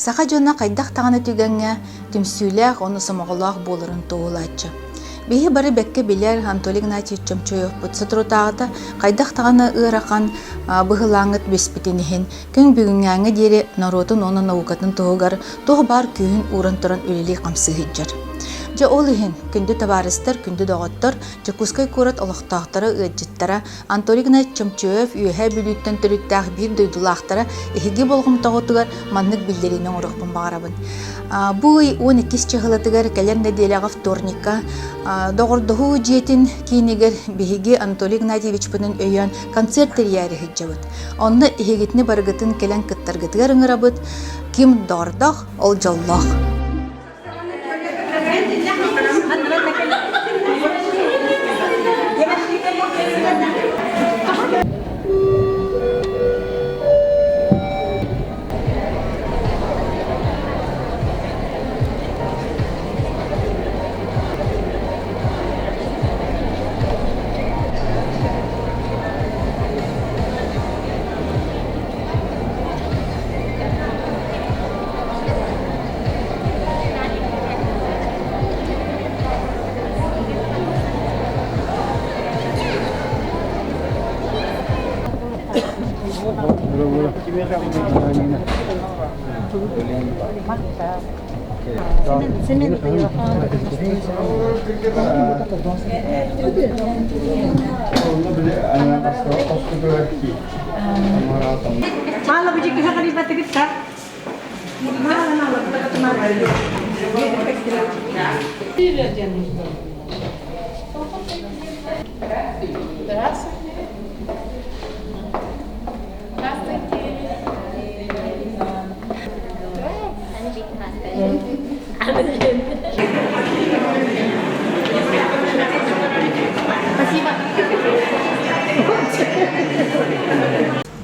Саха дьоно хайдах даҕаны түгэҥҥэ түмсүүлээх уонна сомоҕолоох буоларын туоһулааччы. Биһи бары бэккэ билэр Анатолий Игнатьевич Чомчоевпут соторутааҕыта хайдах даҕаны ыарахан быһылааҥҥыт түбэспитин иһин, күн бүгүҥҥээҥҥэ диэри норуотун уонна наукатын туһугар туох баар күүһүн ууран туран үлэлии-хамсыы сылдьар. Дьэ ол иһин, күндү табаарыстар, күндү доҕоттор, Дьокуускай куорат олохтоохторо, ыалдьыттара Анатолий Игнатьевич Чомчоев Үөһээ Бүлүүттэн төрүттээх биир дойдулаахтара эһиги болҕомтоҕутугар маннык биллэриини оҥоруохпун баҕарабын. Бу ый 12 чыһылатыгар кэлэр нэдиэлэҕэ вторникка Доҕордоһуу дьиэтин киинигэр биһиги Анатолий Игнатьевичпытын өйөөн концерт тэрийээри сылдьабыт. Онно эһигитини барыгытын кэлэн кыттаргытыгар ыҥырабыт. Ким доҕордоох, ол дьоллоох.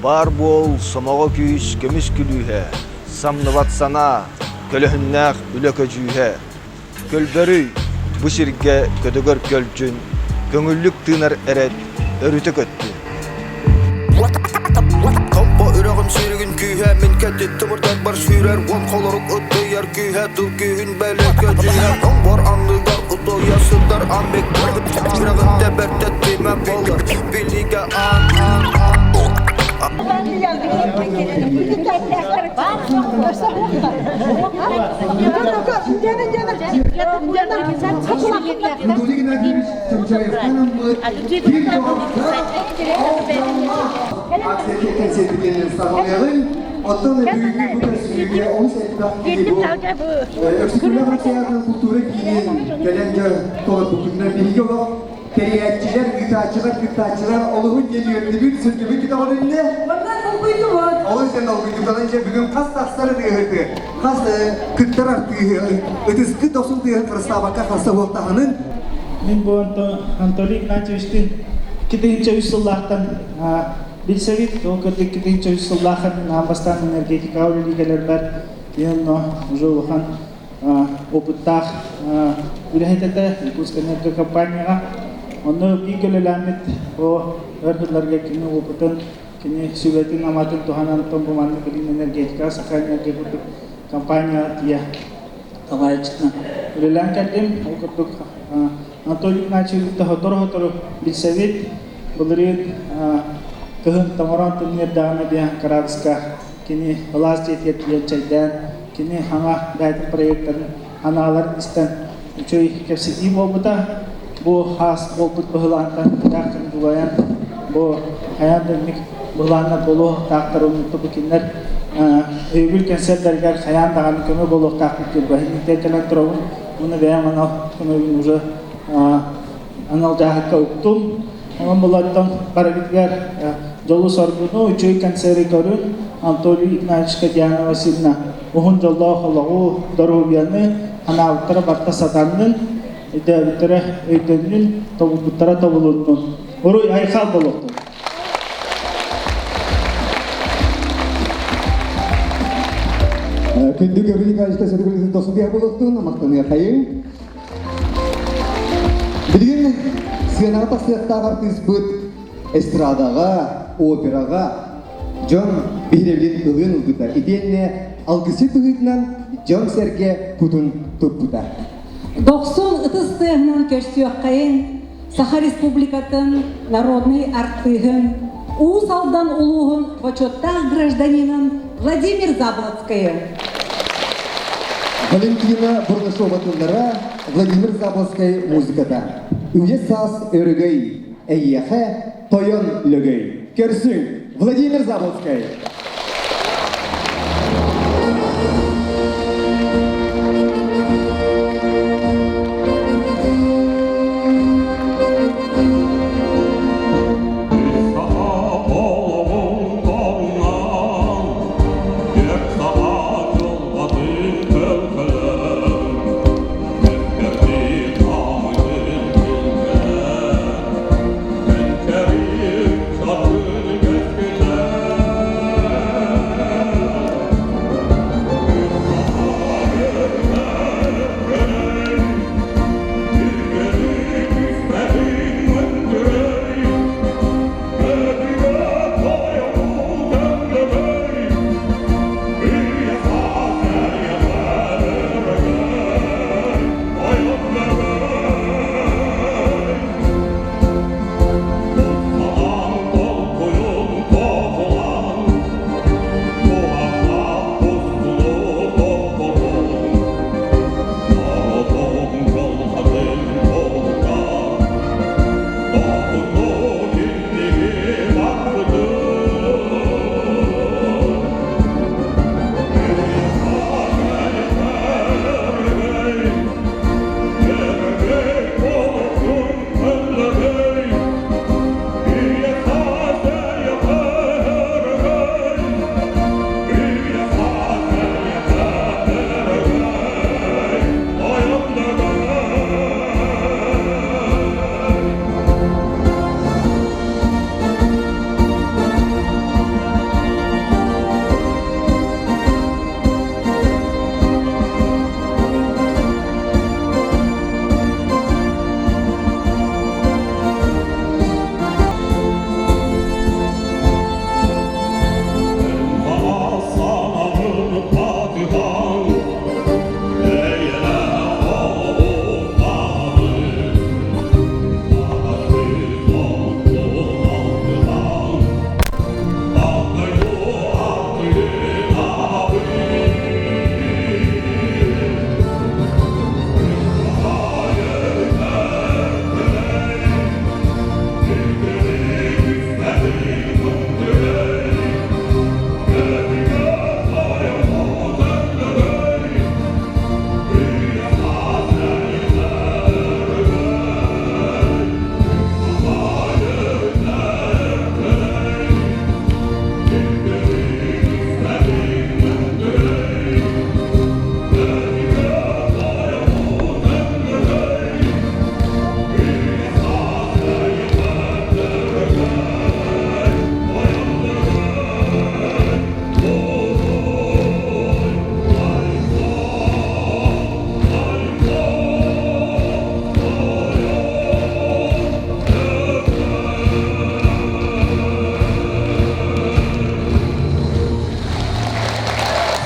Баар буол сомоҕо күүс көмүс күлүүһэ, самныбат санаа, көлөһүннээх үлэ көдьүүһэ. Көлбөрүй, бу сиргэ көтөгөр көлдьүн, көҥүллүк тыынар эрэт өрүтэ көттүн. Томпо үрэҕим сүүрүгүн күүһэ мин кэтит тымырдарбар сүүрэр уон холорук ыттыйар күүһэ тыл күүһүн бэлэ көдьүүһэ тоҥбор анныгар утуйа сытар амбек үрэҕин тэбэртэ тимэ болар билигэ аан аан аан Анатолий Геннадьевич Чемчаевтан Оттон бүгүҥҥү бу көрсүһүүгэ олус элбэх киһи бу Өксөкүлээх Өлөксөйөөхүн култуура киинин кэлэн дьэ толорбуккутунан биһиги олох тэрийээччилэр, ыытааччылар, кыттааччылар олуһун диэн үөрдүбүт, сүргэбит көтөҕүлүннэ. Манна долгуйдубут. Олус диэн долгуйдубут. Дьэ бүгүн хас тахсар ырыаһыты, хас кыттар артыыһы, ытыскыт дохсун тыаһын харыстаабакка харса буолтаҕынын. Мин бу Анатолий Игнатьевичтыын 2003 сыллаахтан билсэбит. Ол курдук 2003 сыллаахтан аан бастаан энергетикаҕа үлэлии кэлэрбэр онно уже улахан опыттаах үлэһит этэ Якутскэнерго компанияҕа. Онно бииргэ үлэлээммит о өр сылларга кини опытын, кини сүбэтин-аматын туһанан бу маннык билин энергетика, Саха энерго курдук компанияҕа тиийэ салайааччытынан үлэлээн кэллим. Ол курдук Анатолий Игнатьевичты сотору-сотору билсэбит. Былырыын кыһын томороон тымныырдаҕына диэн кыраадыска кини ылаас дьиэтигэр тиийэн чэйдээн, кини саҥа бэйэтин проектарын анааларын истэн үчүгэй кэпсэтии буолбута. Бу хаас буолбут быһылаантан ыраах дьон дьулайан бу хайаан да инник быһылааннар буолуохтаахтар оннук бу кинилэр өйөбүл кэнсиэрдэригэр хайаан даҕаны көмө буолуохтаахпыт диэн баһыйыктан кэлэн турабын уонна бэйэм анал көмөбүн уже анал дьааһыкка уктум. Онон булаттан барыбытыгар дьолу-соргуну, үчүгэй концеры көрүн Анатолий Игнатьевичка Диана Васильевна уһун дьоллоох олоҕу, доруобуйаны, анаабыттара барыта сатаннын, өйдөөбүттэрэ өйдөннүн, тобулбуттара тобулуннун. Уруй айхал буолуохтун! Күндү Гаврил Николаевичка сөтүгүлүтүн тосудиа буолуохтун, махтаныахайын. Билигин сыанаҕа тахсыахтаах артыыспыт эстрадаҕа, операҕа. Дьон биһирэбилин ылыан ылбыта. Итиэннэ алгысчыт быһыытынан дьон-сэргэ кутун туппута. Дохсун ытыс тыаһынан көрсүөххэйин Саха Республикатын народнай артыыһын, Уус Алдан улууһун бочуоттаах гражданинын Владимир Заболоцкайы. Валентина Бурнашова тыллара, Владимир Заболоцкай музыката. Үйэ саас өрөгөй, эйиэхэ тойон лөгөй. Көрсүҥ, Владимир Заболоцкай!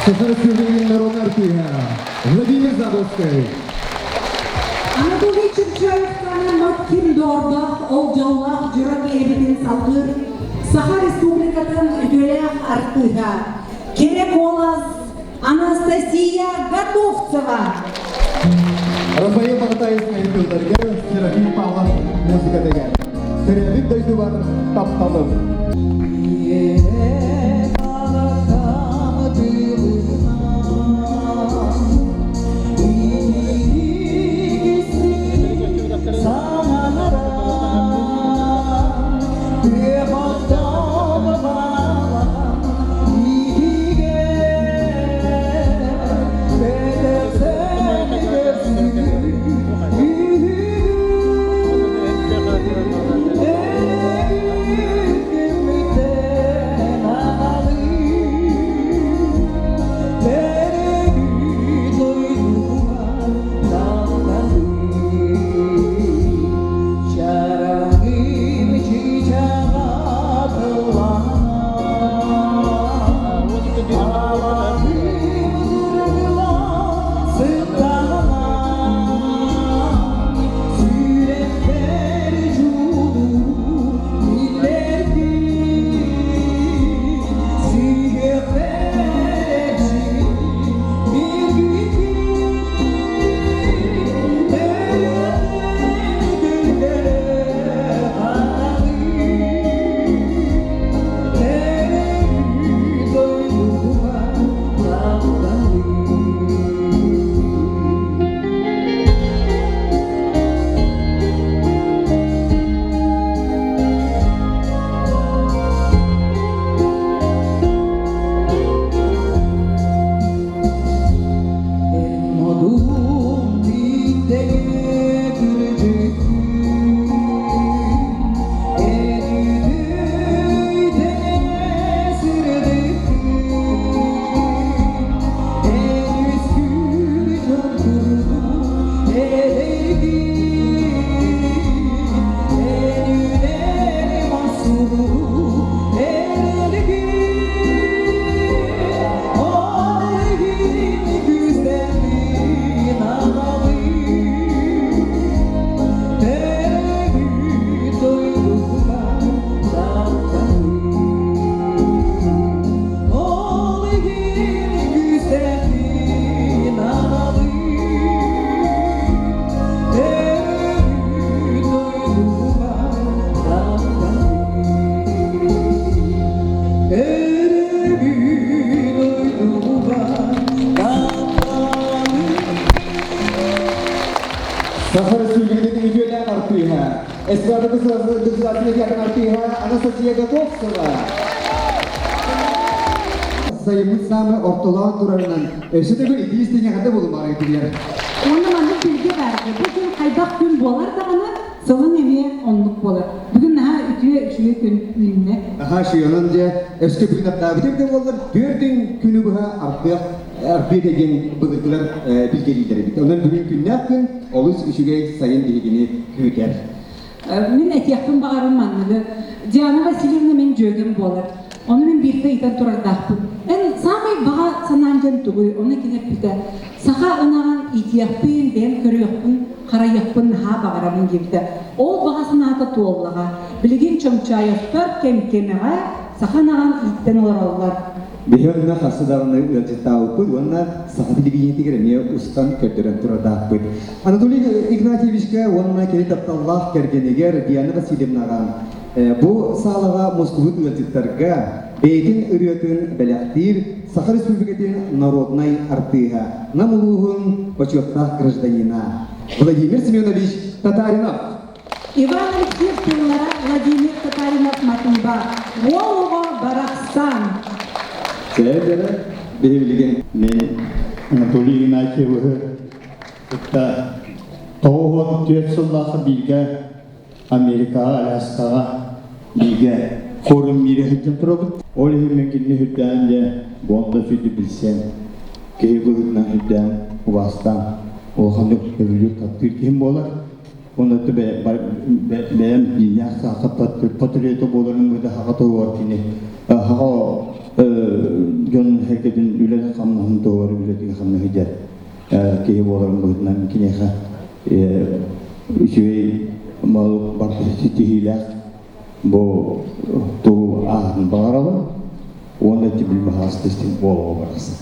Саха Республикатын народнай артыыһа Владимир Заболоцкай. Анатолий Чемчоевканы ким доордоох, ол дьоллоох дьоро киһибитин салгыыр Саха Республикатын үтүөлээх артыыһа, кэрэ куолас Анастасия Готовцева. Рафаил Богатаев тылларыгар Серафим Павлов музыкатыгар. Төрөөбүт дойдубар тапталым. Эстрада государственный театр артыыһа Анастасия Готовцева. Сайыммыт саамай ортолоон турарынан өссө төгүл итии истиҥ эҕэрдэ буолумаҕай тиийэр. Уонна маннык билгэ баар. Бу күн хайдах күн буолар даҕаны, сылын эмиэ оннук буолар. Бүгүн наһаа үтүө үчүгэй күн үүннэ. Наһаа үчүгэй. Онон дьэ өскө бүгүн аттаабытым да буоллар, түөрт күнү быһа ардыах арбита диэн былыргылар билгэлииллэр эбит. Онон бүгүн күннээх күн олус үчүгэй сайын биһигини күүтэр. Мин этиэхпин баҕарым манныгы. Диана Васильевна мин дьүөгэм буолар. Ону мин биирдэ ыйтан турардаахпын. Эн саамай баҕа санаан дьэн тугуй? Ону кини эппитэ. Саха ынаҕын иитиэхпин, бэйэм көрүөхпүн, харайыахпын наһаа баҕарабын диэбитэ. Ол баҕа санаата туоллаҕа. Билигин Чомчоевтар кэм-кэмэҕэ саха ынаҕын ииттэн олороллор. Биһи онно хасты даҕаны ыалдьыттаабыппыт уонна саха телевидениетигэр эмиэ устан көрдөрөн турардаахпыт. Анатолий Игнатьевичка уонна кини тапталлаах кэргэнигэр Диана Васильевнаҕа бу саалаҕа мустубут ыалдьыттарга бэйэтин ырыатын бэлэхтиир Саха Республикатын народнай артыыһа, Нам улууһун бочуоттаах гражданина Владимир Семенович Татаринов. Иван Алексеев тыллара Владимир Татаринов матыыба «Уол оҕо барахсан». Сээдэрэ биһи билигин Мин Анатолий Игнатьевыһы кытта 94 сыллаахха бииргэ Америкаҕа, Аляскаҕа бииргэ форум миирэ сылдьан турабыт. Ол иһин мин кинини үрдээн дьэ буонда сүдү билсэн, киһи быһыытынан үрдээн, убаастаан, улаханнык сөбүлүүр, таптыыр киһим буолар. Онно бэйэм дьиҥнээх саха патриота буоларым быһыыта саха туһугар кини саха дьонун сэргэтин үлэ хамнаһын туһугар үлэтин хамнаһы дьэр киһи буоларым быһыытынан киниэхэ үчүгэй барыта ситиһиилээх бу тугу ааһын баҕарабын уонна тибил баһаҕаста истиҥ буолуоҕа барахсан.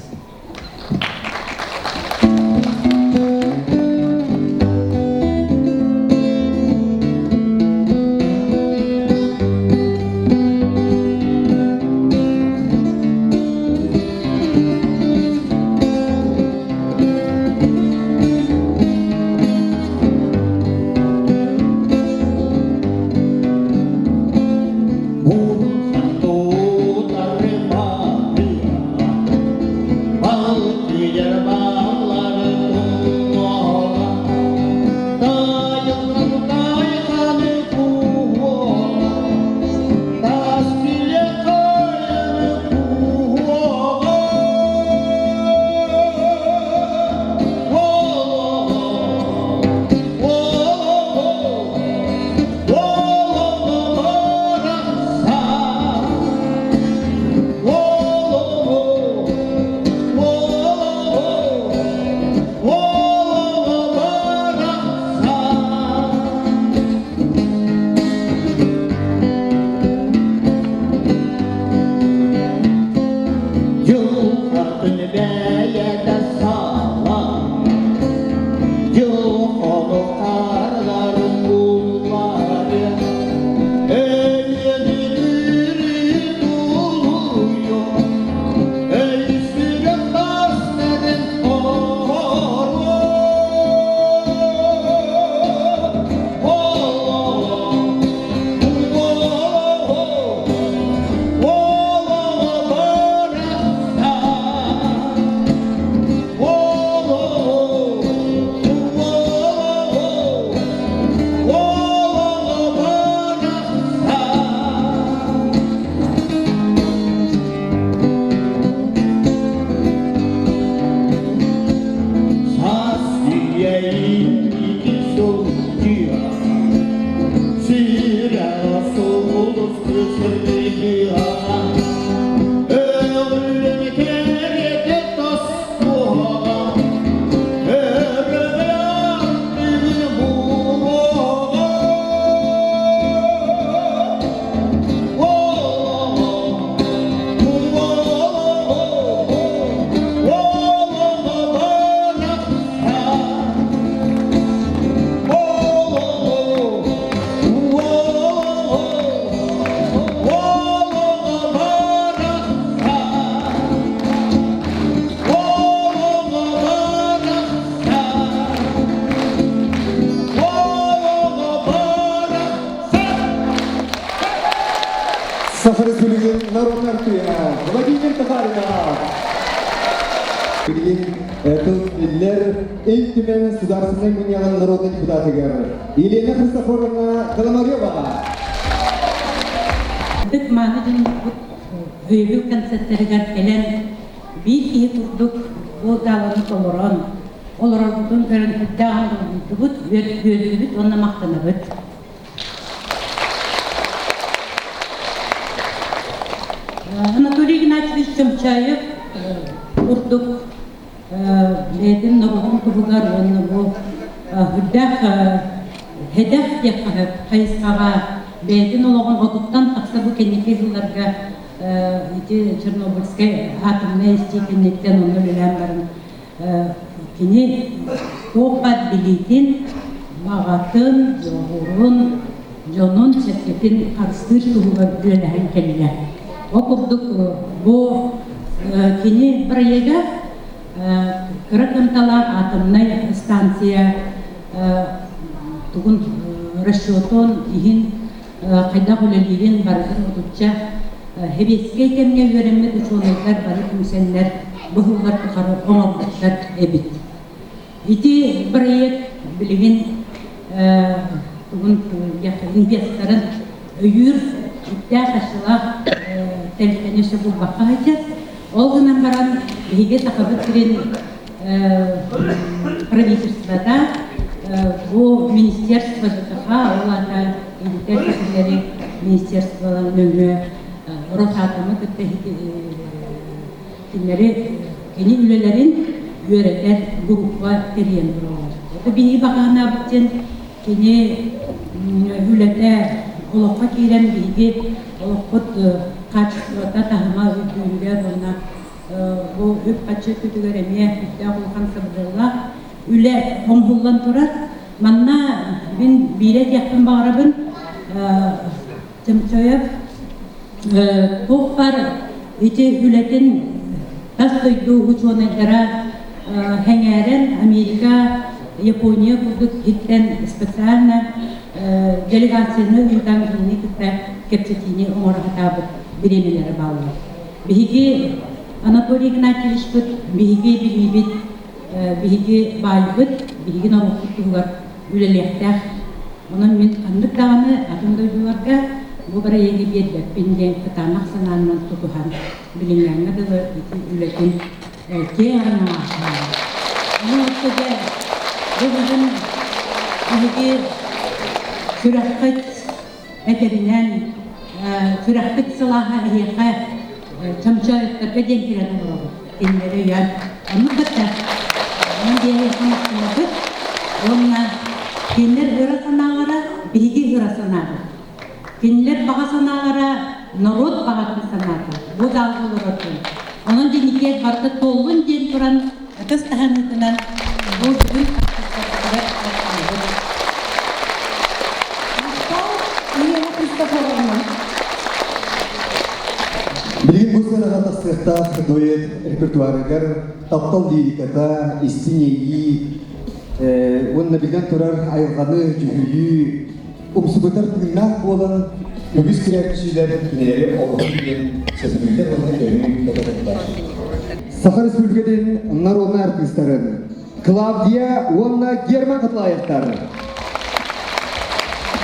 Саха Республикатын народнай артыыһа Владимир Татаринов. Билигин тыл биллэр Ил Түмэн Государственнай Мунньаҕын народнай депутатыгар Елена Христофоровна Голомареваҕа. Ытык мааны дьоннорбут өйөбүл концертарыгар кэлэн биир киһи курдук бу дааланы толорон, олорорбутун көрөн сүрдээҕин долгуйдубут, үөрдүбүт уонна махтанабыт. Анатолий Игнатьевич Чомчаев курдук бэйэтин норуотун туһугар уонна бу үрдээх һэдэх диэххэ хайысхаҕа бэйэтин олоҕун отуттан тахса бу кэнники сылларга ити Чернобыльскай атомнай эстии кэнниттэн онно үлэлээн баран Кини туох баар билиитин, баҕатын, дьоҕурун, дьонун-сэргэтин харыстыыр туһугар үлэлэһэн кэллэ. Ол курдук бу кини бырайыага кыра кыамталаах атомнай станция тугун расчетун иһин хайдах үлэлиирин барытын отучча сэбиэскэй кэмҥэ үөрэммит учуонайдар бары түмсэннэр бу сыллар тухары оҥорбуттар эбит. Ити бырайыак билигин тугун инвесторын өйүүр үптээх-харчылаах тэрилтэни өссө булбакка сылдьар. Ол гынан баран биһиги Сахабыт сирин правительствота бу министерство ЖКХ, ол аата иитэр киһилэри министерстволарын нөҥүө Росатомы кытта кинилэри кини үлэлэрин үөрэтэр группа тэрийэн тураллар. Это биһиги баҕаһынаабыт диэн кини үлэтэ олоххо киирэн биһиги олохпут качествота таһыма үрдүүрүгэр уонна бу үп-харчы өттүгэр эмиэ сүрдээх улахан сабыдыаллаах үлэ оҥоһуллан турар. Манна мин биирэ диэхпин баҕарабын, Чемчоев туох баар ити үлэтин тас дойду учуонайдара сэҥээрэн Америка, Япония курдук иһиттэн специально делегацияны ыытан кинини кытта кэпсэтиини оҥоро сатаабыт бириэмэлэрэ бааллар. Биһиги Анатолий Игнатьевичпыт биһиги билиибит, биһиги баайбыт, биһиги норуоппут туһугар үлэлиэхтээх. Онон мин ханнык даҕаны атын дойдуларга бу бырайыагы биэрбэппин диэн кытаанах санаанан тутуһан, билиҥҥээҥҥэ дылы ити үлэтин киэҥ араҥаҕа Ону дьэ бу бүгүн биһиги сүрэххит этэринэн сүрэхпит сылааһа эһиэхэ Чомчоевтарга диэн кэлэн олоробут. Кинилэри өйөөн оннук кытта онон биһиэхэ махтанабыт уонна кинилэр ыра санаалара биһиги ыра санаабыт. Кинилэр баҕа санаалара норуот баҕатын санаата. Бу даалга олорор дьон. Онон дьиникиэт барыта туоллун диэн туран ытыс таһыныытынан бу бүгүн артыыстарбытыгар махтанабыт. Махтал Елена Христофоровна. Билигин бу сыанаҕа тахсыахтаах дуэт репертуарыгар таптал лириката, истиҥ иэйии уонна биллэн турар айылҕаны дьүһүйүү, умсугутар тыыннаах буолан үгүс кирээччилэр кинилэри олоһун диэн сөбүлүүллэр уонна өрүү кэтэһэллэр. Саха Республикатын народнай артыыстарын Клавдия уонна Герман Хатлаевтар.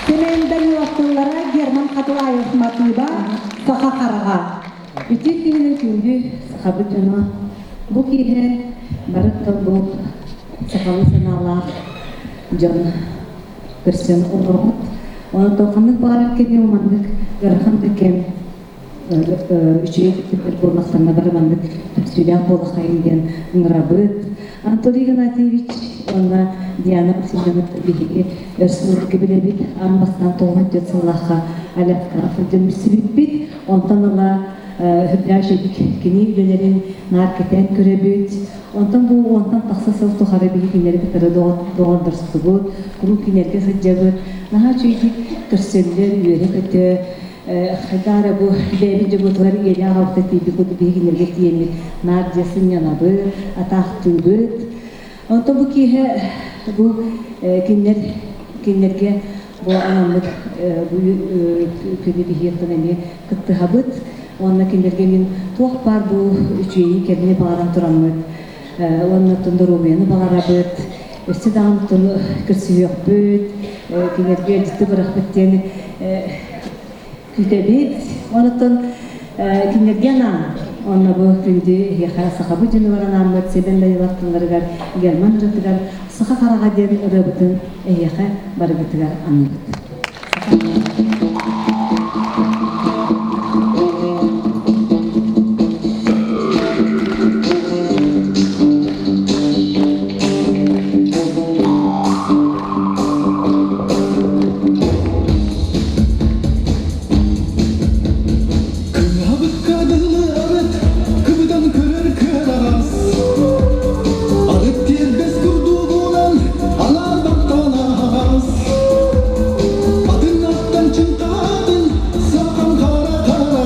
Семен Данилов тыллара Герман Хатлаев матыыба Саха хараҕа. Үтүө күнүнэн күндү сахабыт дьоно! Бу киэһэ бары бу сахалыы санаалаах дьон көрсөн олоробут. Онон ханнык баҕарар кэми маннык ыарахан да кэм үчүгэй түптэр буоллахтарына бары маннык түмсүүлээх буолахайын диэн ыҥырабыт. Анатолий Игнатьевич уонна Диана Васильевна биһиги өр сылларга билэбит. Аан бастаан 94 сыллаахха Аляскаҕа сылдьан билсибиппит. Онтон ыла үрдээх үчүгэй кини үлэлэрин наар кэтээн көрөбүт. Онтон бу уонтан тахса сыл тухары биһи кинилэри кытары доҕордостубут, куруук кинилэргэ сылдьабыт. Наһаа үчүгэйдик көрсөллөр, үөрэ-көтө, хайдах эрэ бу бэйэбит дьоммутугар ийэлээх аҕабыта тиийбит курдук биһи кинилэргэ тиийэммит наар дьэ сынньанабыт, атаахтыыбыт. Онтон бу киэһэ бу кинилэр кинилэргэ Бу анаммыт бу күнү биһиэхтэн эмиэ кыттыһабыт. Уонна кинилэргэ мин туох баар бу үчүгэйи кэлини баҕаран тураммыт уонна оттон доруобуйаны баҕарабыт. Өссө даҕаны оттон көрсүһүөхпүт, кинилэргэ дьикти бырахпыт диэн күүтэбит. Онуттан кинилэргэ анаан, онно бу күндү эһиэхэ сахабыт дьонугар анааммыт Сэмэн Данилов тылларыгар Герман ырыатыгар Саха хараҕа диэн ырыабытын эһиэхэ барыгытыгар аныыбыт. Кыһабыкка дылы арыт, кыбытан көрөр кыараҕас. Арыт тиэрбэс курдугунан алаар баттаан аһаҕас. Атын аттан чынтаатын сахан хара хараҕа.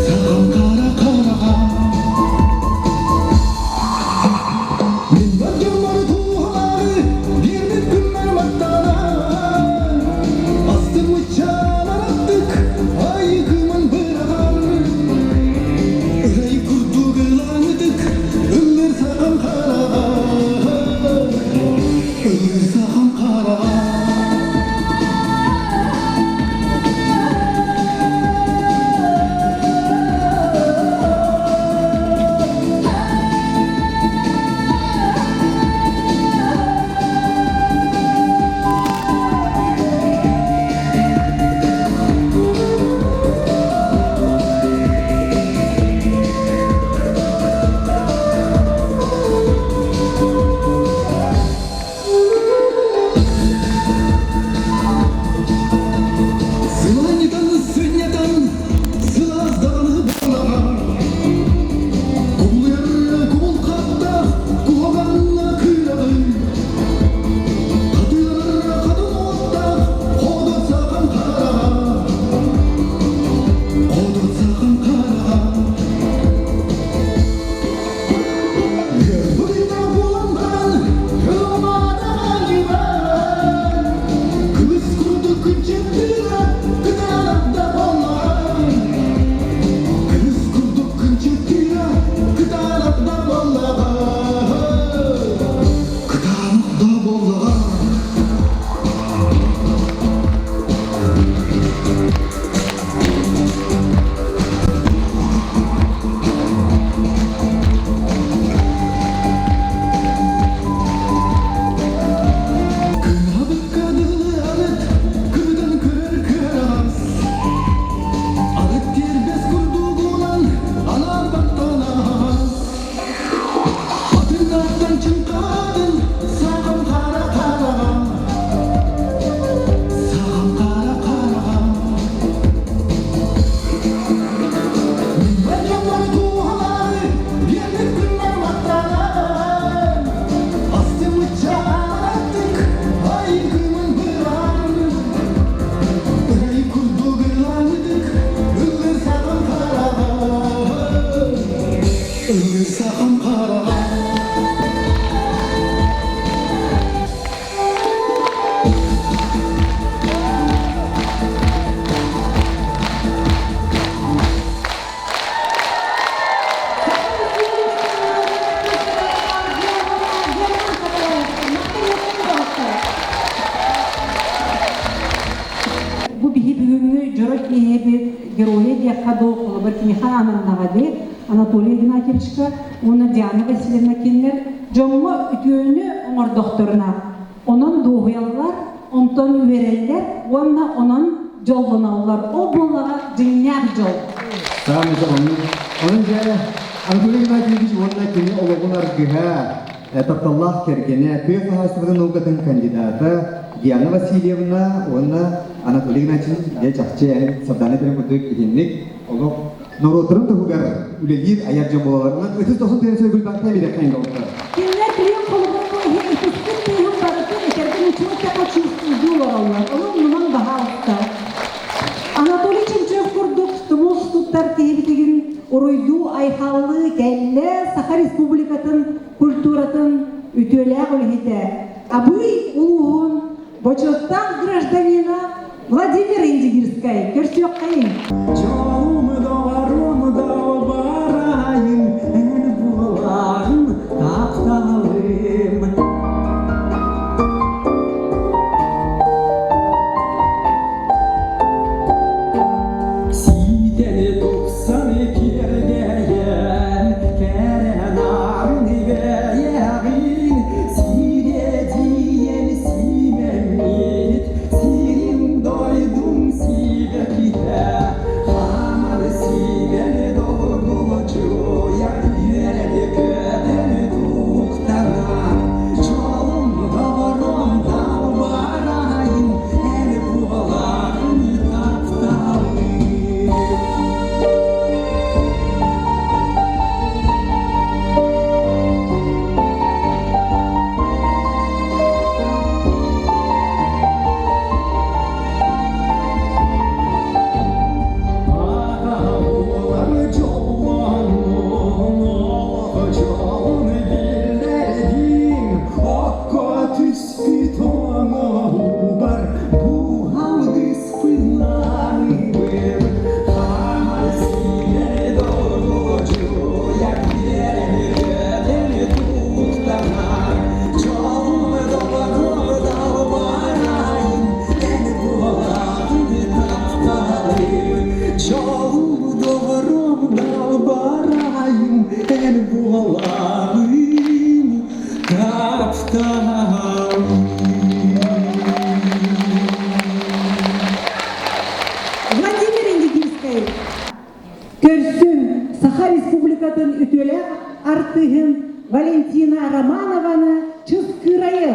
Сахан хара хараҕа. Мин бар дьоммор туһалаары биэрбит күммэр маттанан Астыммыччаан араттык айыкымын быраҕан Ырай курдук ылаҥытык ыллыр сахан хараҕа Ыллыр сахан хараҕа Сыланньытан сынньатан сылаас даҕаны буолаҕа Кубулуйар кубул хаттаах куһаҕанна кыыраҕый Хатыыланар хатын уоттаах ходот сахан хараҕа Ходот сахан хараҕа Быйда буолан баран ылымаатаҕа Кылыс курдук күнчэттиирэ кытаанах да буоллаҕай Кылыс курдук күнчэттиирэ кытаанах да буоллаҕай Кытаанах да буоллаҕай Кыһабыкка дылы арыт, кыбытан көрөр кыараҕас. Арыт тиэрбэс курдугунан анаан баттанаас. Атыҥнаахтан чыҥхаатын, саҕам хара хараҕа. Саҕам хара хараҕа. Мин дьоммор туһалаары, биэрбит күммэр махтанан. Астыммыччааттык айгымын быран, Ырай курдук ылаҥытык ыллыр саҕам хараҕа, ыллыр саҕам хараҕа. Бу биһи бүгүҥҥү дьоро киэһэбит геройа диэххэ дуу, холобур киниэхэ ананнаҕа дии Анатолий Игнатьевичка уонна Диана Васильевна кинилэр дьоҥҥо үтүөнү оҥордохторуна онон дуоһуйаллар, онтон үөрэллэр уонна онон дьоллоноллор. Ол буоллаҕа дьиҥнээх дьол. Саамай оннук. Онон дьэ Анатолий Игнатьевич уонна кини олоҕун аргыһа, тапталлаах кэргэнэ, тыа хаһаайыстыбатын наукатын кандидата Диана Васильевна уонна Анатолий Игнатьевич дьэ чахчы эн Сардаана этэрин курдук итинник олох норуоттарын туһугар үлэлиир айар дьон буолалларынан ытыс дохсун тыын сөйгүлбакка бирэххин долта. Кинилэр билиэн холобурга иһин ытыспыт тыаһын барытын этэргэ ничего чувствуйдуу олороллор. Ону умнумаҥ баһаалыста. Анатолий Чемчев курдук тумус туттар киһибитигин уруйдуу айхаллыы кэллэ Саха Республикатын культуратын үтүөлээх үлэһитэ Абый улууһун. Бочуоттаах гражданина Владимир Индигирскай көрсүөххэйиҥ! Дьолум доҕорум далбарайым, эн буолаҕын тапталым. Сиитэни тупсан киэргэйэн, кэрэн арын бэйэҕин, сириэдийэн симэммит, сирим дойдум сибэккитэ, хаамар сиибэни долгучуйа, үөрэн-көтөн туктана, дьолум доҕорум далбарайым, эн буолаҕын тапталым. Владимир Индигирскэй Көрсүн Саха Республикатын үтүөлээх артыыһын Валентина Романованы чыскыырайы!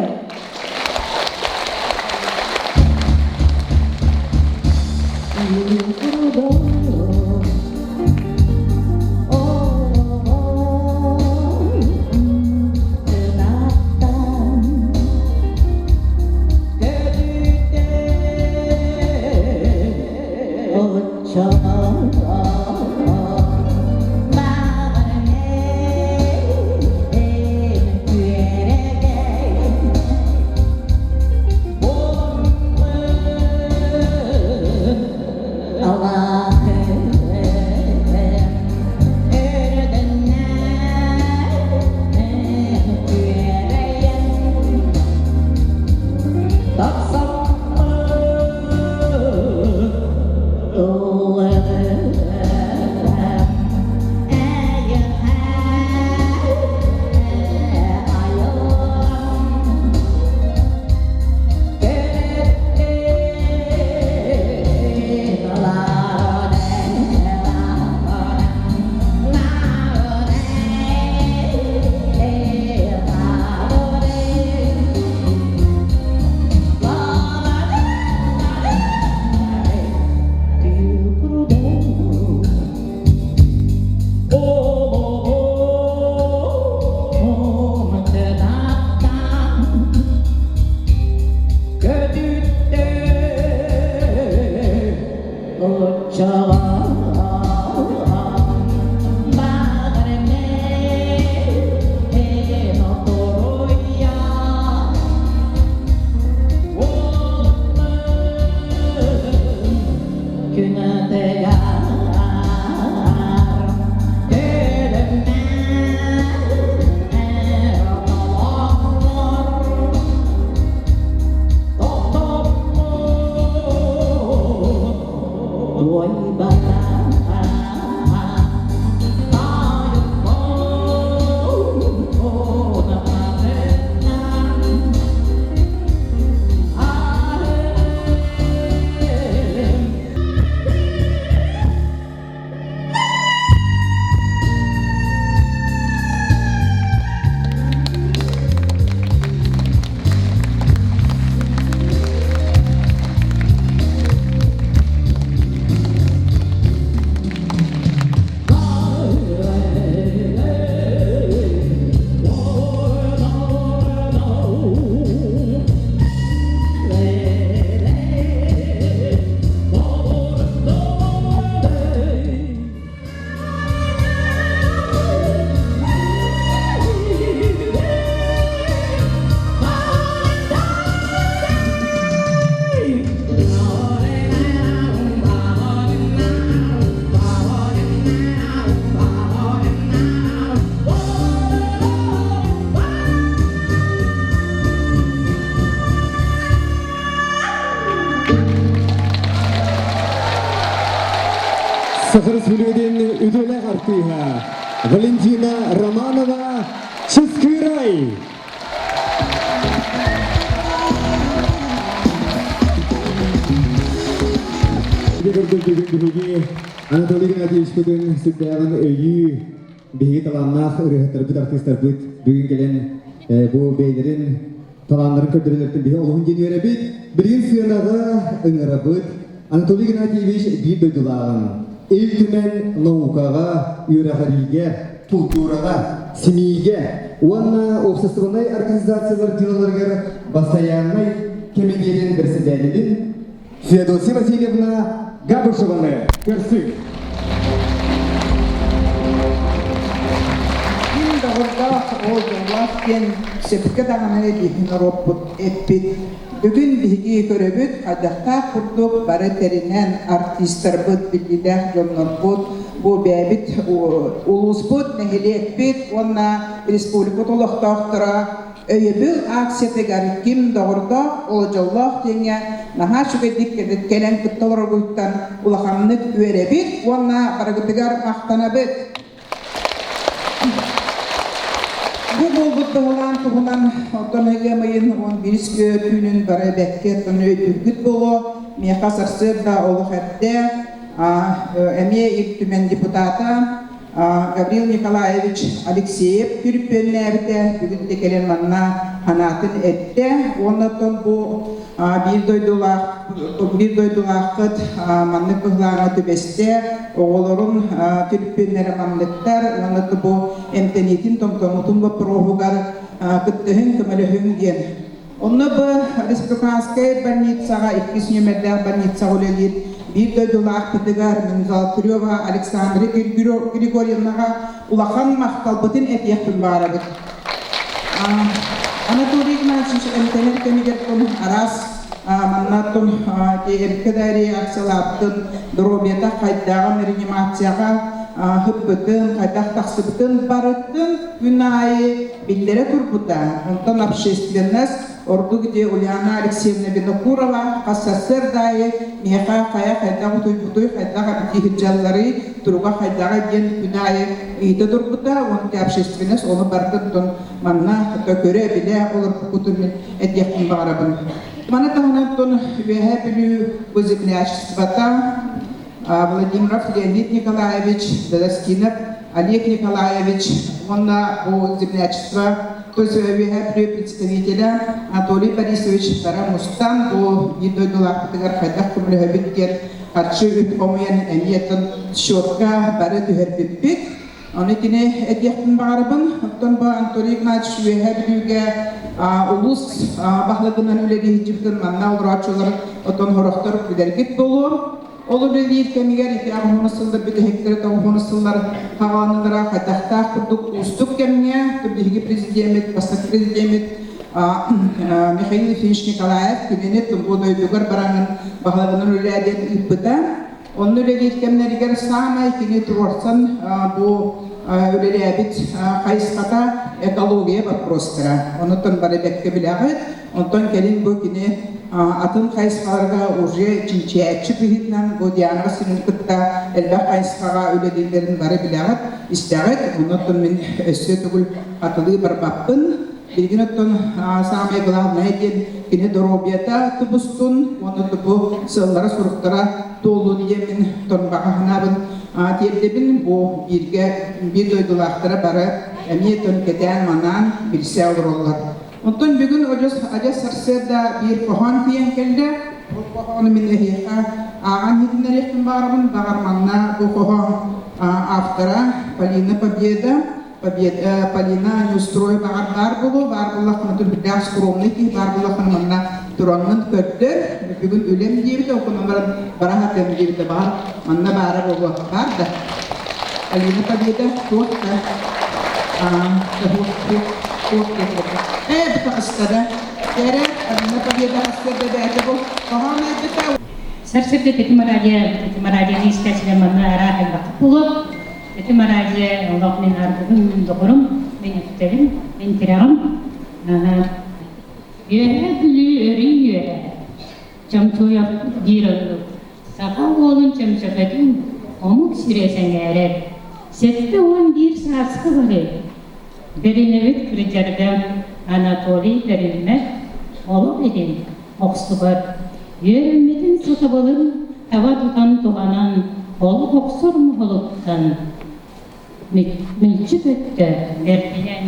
Саха Республикатын үтүөлээх артыыһа Валентина Романова Чыскыырай! Курдук бүгүн биһиги Анатолий Геннадьевичпытын сүрдээҕин өйүү биһиги талааннаах ырыаһыттарбыт, артыыстарбыт бүгүн кэлэн бу бэйэлэрин талааннарын көрдөрөлөртөн биһи олуһун диэн үөрэбит. Билигин сыанаҕа ыҥырабыт Анатолий Геннадьевич биир дойдулааҕын Ил Түмэн наукаҕа, үөрэҕириигэ, култуураҕа, СМИ-гэ уонна уопсастыбаннай организациялар дьыалаларыгар бастайааннай кэмитиэтин бэрэссэдээтэлин Феодосия Васильевна Габышеваны көрсүҥ. Ким доҕордоох ол дьоллоох диэн сөпкө даҕаны биһиги норуоппут эппит. Бүгүн биһиги көрөбүт хайдахтаах курдук бары тэринэн артистарбыт, биллиилээх дьоннорбут, бу бэйэбит улууспут, нэһилиэкпит уонна республикабыт олохтоохторо өйөбүл акциятыгар ким доҕордоох, ол дьоллоох диэҥҥэ наһаа үчүгэйдик кэлэн кытта олороргуттан улаханнык үөрэбит уонна барыгытыгар махтанабыт. Бу буолбут быһылаан туһунан оттон ыам ыйын 11 түүнүн бары бэккэ оттон өйдүүргүт буолуо. Миэхэ сарсыарда олох эрдэ эмиэ Ил Түмэн депутата Гаврил Николаевич Алексеев түрүппүөннээбитэ бүгүн да кэлэн манна санаатын эттэ уонна оттон бу биир дойдулаах биир дойдулааххыт маннык быһылааҥҥа түбэстэ оҕолорун түрүппүөннэрэ манныктар уонна бу эмтэниитин томтомутун боппуруоһугар кыттыһыҥ көмөлөһүҥ диэн Онно бу республиканскай больницаҕа иккис нүөмэрдээх больницаҕа үлэлиир биир дойдулаахпытыгар Золотарева Александра Григорьевнаҕа улахан махталбытын этиэхпин баҕарабыт. Анатолий Игнатьевич эмтэнэр кэмигэр араас манна эмкэ да реакциялаабытын, доруобуйата хайдаҕын реанимацияҕа ыппытын, хайдах тахсыбытын барытын күн аайы биллэрэ турбута. Онтон общественность ордук ити Ульяна Алексеевна Винокурова хас сарсыарда аайы миэхэ хайа хайдах утуйбутуй, хайдах эбитииһирдьалларый, туруга хайдаҕа диэн күн аайы ыйыта турбута. Уонна общественность ону барытын манна көрө-билэ олорбуккутун мин этиэхпин баҕарабын. Маны таһынан Үөһээ Бүлүү землячествота Владимиров Леонид Николаевич, Дадаскинов Олег Николаевич уонна бу землячество, то есть Үөһээ Бүлүү представителя Анатолий Борисович бара мустан бу биир дойдулаахпытыгар хайдах көмөлөһөбүт диэн харчы үп хомуйан эмиэ счетка бары түһэрбиппит. Ону итини этиэхпин баҕарабын. Оттон бу Анатолий Игнатьевич Үөһээ Бүлүүгэ улуус баһылыгынан үлэлии сылдьыбытын манна олорооччулар оттон сорохтор билэргит буолуо. Ол үлэлиир кэмигэр ити аҕыс сыллар бүтэһиктэрэ тоҕус сыллар хаҕаланыылара хайдахтаах курдук уустук кэмҥэ биһиги президеммит, бастакы президеммит Михаил Ефимович Николаев кинини бу дойдугар бараҥын баһылыгынан үлээ диэн ыыппыта. Онно үлэлиир кэмнэригэр саамай кини туруорсан бу үлэлээбит хайысхата экология боппуруостара. Онуттан бары бэккэ билэҕит. Онтон кэлин бу кини атын хайысхаларга уже чинчийээччи быһыытынан бу Диана Васильевна кытта элбэх хайысхаҕа үлэлииллэрин бары билэҕит, истэҕит. Онуттан мин өссө төгүл хатылыы барбаппын. Билигин оттон саамай главное диэн кини доруобуйата тубустун уонна бу сыаллара-соруктара туоллун диэммин торбаҕаһынаабын тиэрдэбин. Бу бииргэ биир дойдулаахтара бары эмиэ тон кэтээн-манаан билсэ олороллор. Онтон бүгүн адьас адьас сарсыарда биир хоһоон тиийэн кэллэ. Ол хоһоону мин эһиэхэ ааҕан иһитиннэриэхпин баҕарабын. Баҕар манна бу хоһоон автора Полина Победа Победа Полина Неустроева баҕар баар буолуо, баар буоллаххына түрбүттээх скромный киһи баар буоллаххына манна тураҥҥын көрдөр, бүгүн үлэм диэбитэ, ол баран бара сатыам диэбитэ, баҕар манна баара буолуо, баар да. Алина Победа туох да туох туох ээ бу таҕыста да эрэ Алина Победа хаста да бэйэтэ бу хоһоон айбыта Сарсыарда Тэтим радио, Тэтим радио истээччилэр манна араах элбэхтик буолуо. Тэтим радио олох мин аргыһым, мин доҕорум, мин үктэлим, мин тирэҕим. Үөһээ Бүлүү өрүү үөһээ. Чомчуйаппыт диир оннук. Саха уолун чөмчөкөтүн. Омук сирэ сэҥээрэр. 71 сааска бары бэринэбит кырдьарга Анатолий бэриммэт, олох иһин охсубат. Үөрэммитин сатабылын таба тутан туһанан олох охсор моһолуттан мүлчү көттө бэрдинэн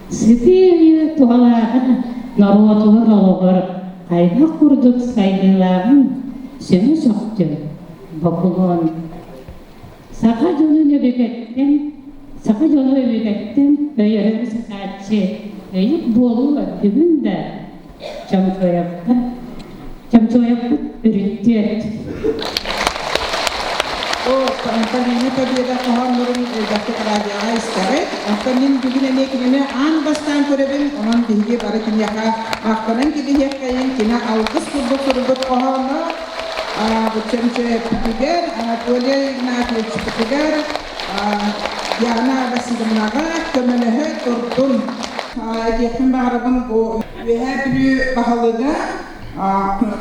сытыы өйө туһалааҕын норуотугар олоҕор хайдах курдук сайдыылааҕын сөҥө сөхтүм бокулуон саха дьонун өбүгэттэн саха дьону өбүгэттэн өйөһөр сытааччы өйүк буолуу бүгүн да Чомчоевка Чомчоевпут өрүттүөт О, Полина Победа хоһооннорун элбэхтик радиоҕа истэҕит. Оттон мин бүгүн эмиэ кинини аан бастаан көрөбүн. Онон биһиги бары киниэхэ махтанан кэбиһиэххэйин. Кини алгыс курдук суруйбут хоһооно Чөмчөйөппүтүгэр, Анатолий Игнатьевичпытыгар, Диана Васильевнаҕа көмөлөһө турдун. Этиэхпин баҕарабын бу Үөһээ Бүлүү баһылыга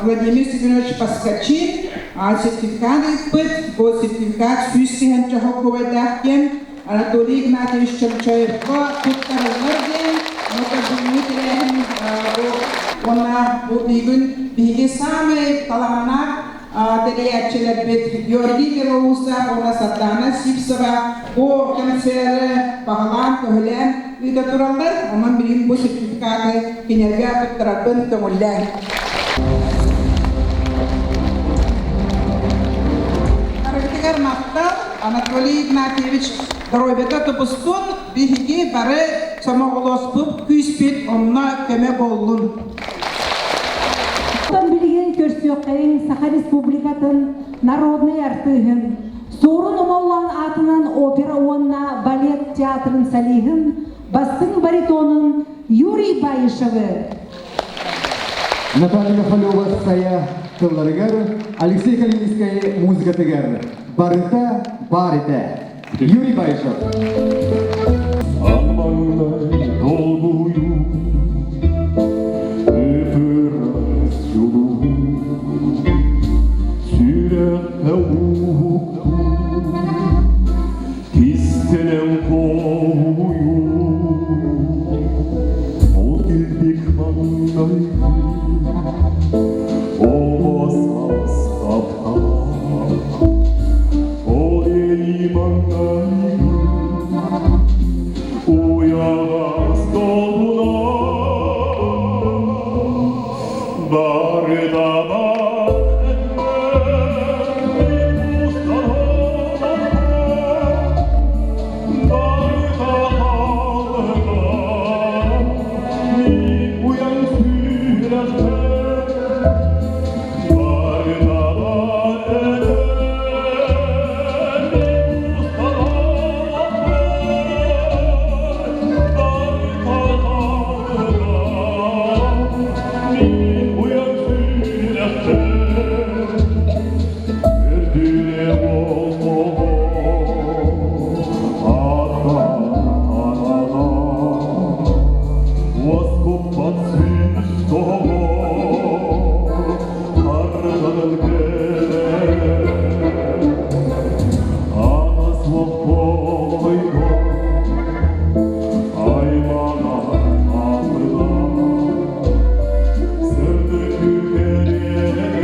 Владимир Семенович Поскачин сертификат ыыппыт. Бу сертификат 100 тыһыынча холкуобайдаах диэн Анатолий Игнатьевич Чомчоевка туттарыллар диэн бүгүҥҥү тэрээһин бу уонна бу бүгүн биһиги саамай талааннаах тэрийээччилэрбит Георгий Белоусов уонна Сардана Сивцева бу концеры баһылаан-көһүлээн ыыта тураллар. Онон билигин бу сертификаты кинилэргэ туттарарбын көҥүллээн. Барыгытыгар махтал, Анатолий Игнатьевич доруобуйата тубустун, биһиги бары сомоҕолоспут күүспүт онно көмө буоллун. Оттон билигин көрсүөххэйиҥ Саха Республикатын народнай артыыһын, Суорун Омоллоон аатынан опера уонна балет театрын солиһын, бастыҥ баритонун Юрий Баишевы. Наталья Михалева-Сайа тылларыгар, Алексей Калининскай музыкатыгар барыта баар этэ. Юрий Баишев. Аммаңдай долгуйуу, ып-ыраас дьулуһуу, сүрэххэ уһуктуу, кистэлэҥ хоһуйуу, ол килбик маҥнайгы, оҕо саас таптала. Ол маҥнайгы уйаҕас долгуна бары да уйан сүрэхтэр Уоскуппат сүүс тоҕо Арҕанан кэлэр аҕас лоппойго аймана ааппыта сырдык кэриэтэ.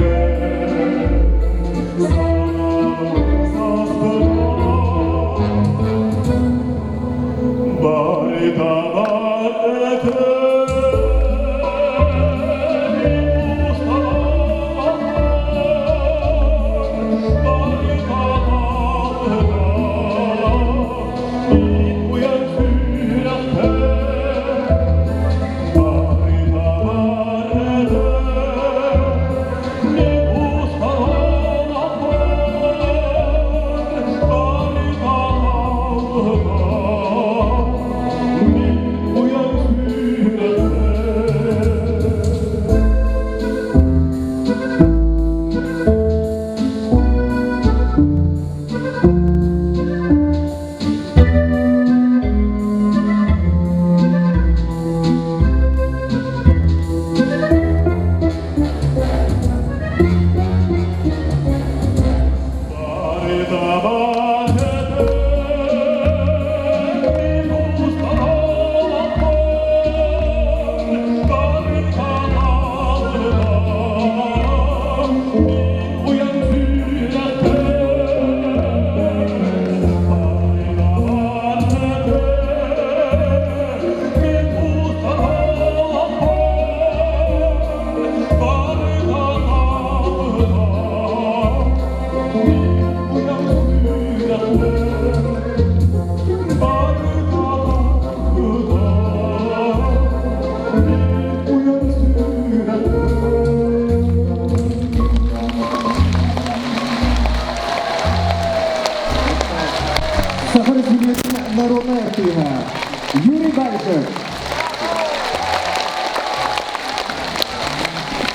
Аплодисменты.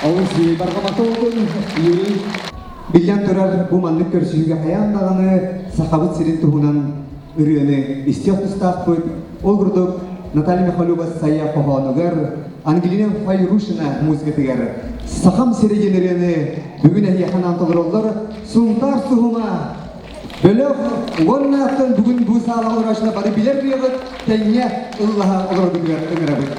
Олус барҕамата болдун, Юрий. Биллэн турар, бу маннык көрсүһүүгэ хайаан даҕаны Сахабыт сирин туһунан ырыаны истиэх тустаахпыт. Ол курдук Наталья Михалева Сайа хоһоонугар, Ангелина Файрушина музыкатыгар «Сахам сирэ» диэн ырыаны бүгүн эһиэхэ анаан толороллор Сунтаар суһума бөлөх уонна бүгүн бу саалаҕа олорооччулар бары билэр ырыаҕыт тэҥҥэ ыллаһа олороргутугар ыҥырабыт.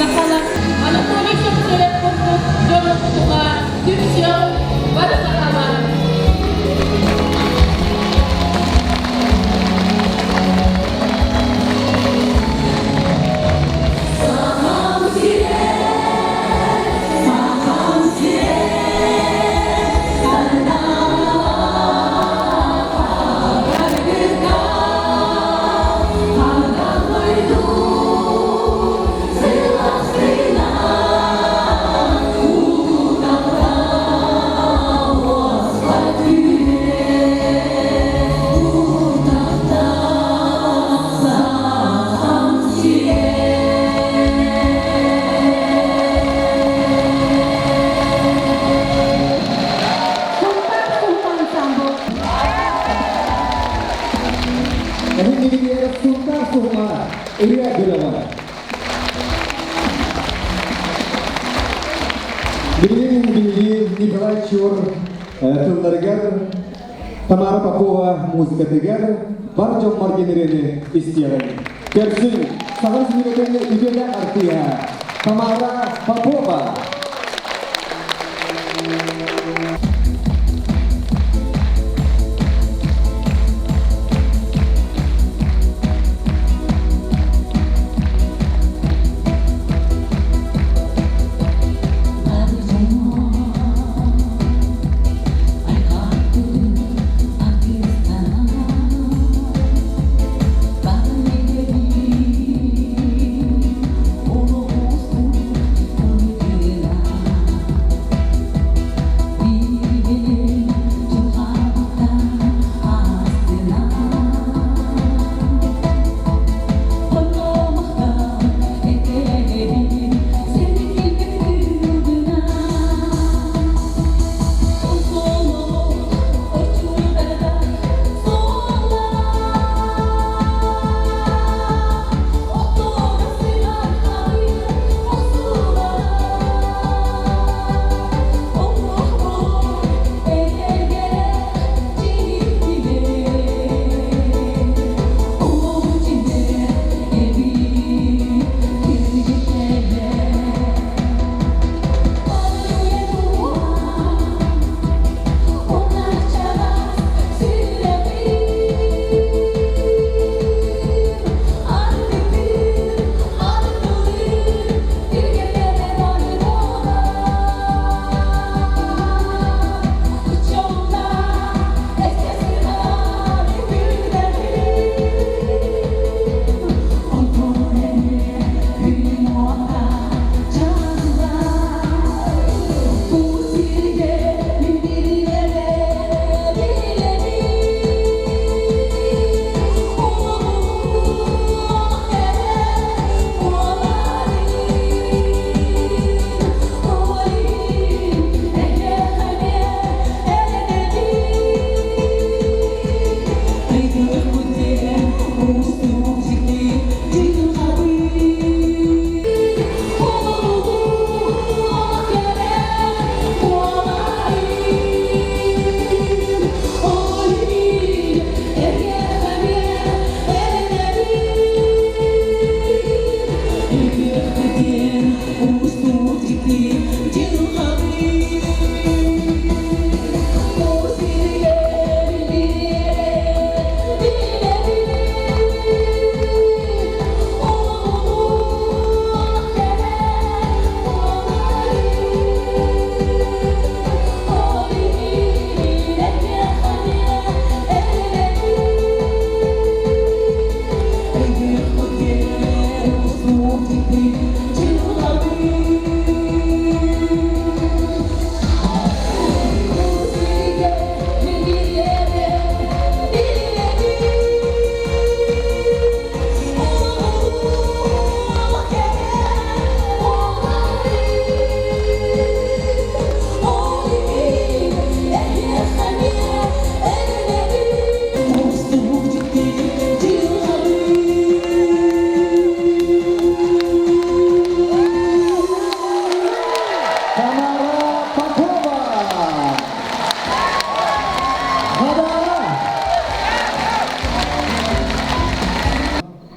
Сахалар Анатолий Чөкчөрөп курдук дьону тутуха түмсүөх бары сахалар. Сахам сирэ, сахам сирэ, Эһиги Сунтаар суһума ырыа бөлөҕө. Билигин биһиги Николай Чур тылларыгар Тамара Попова музыкатыгар бар дьоммор диэн ырыаны истиэҕиҥ. Көрсүҥ, Саха Республикатын үтүөлээх артыыһа Тамара Попова.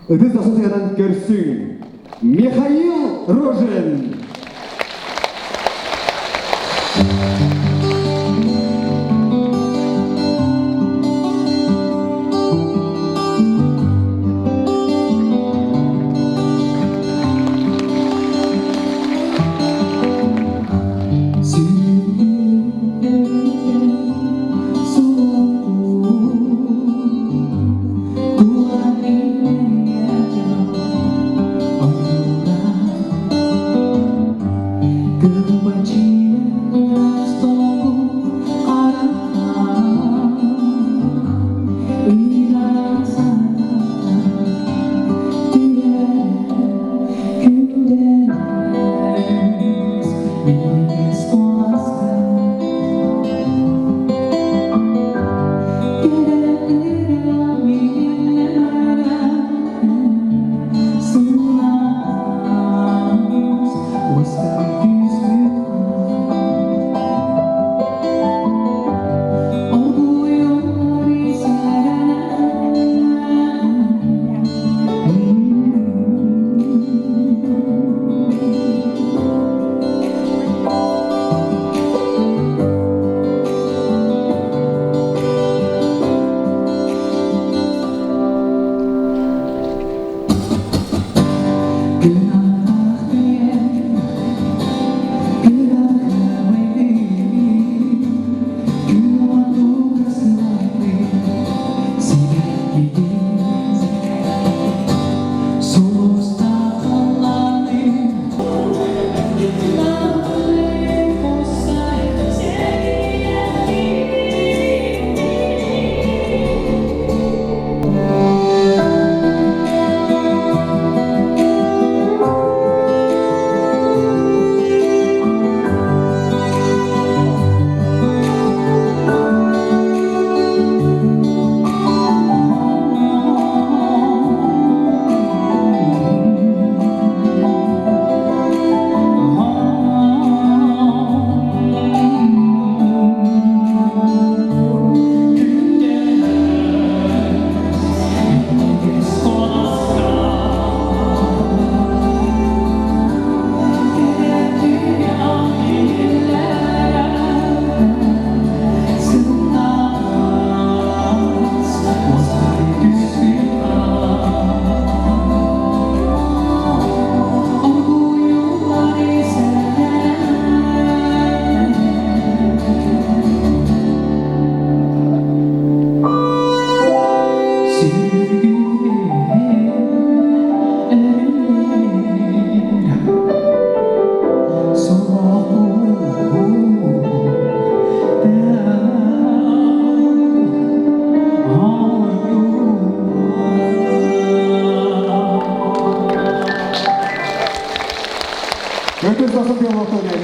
ытыс дохсун көрсүҥ Михаил Рожин!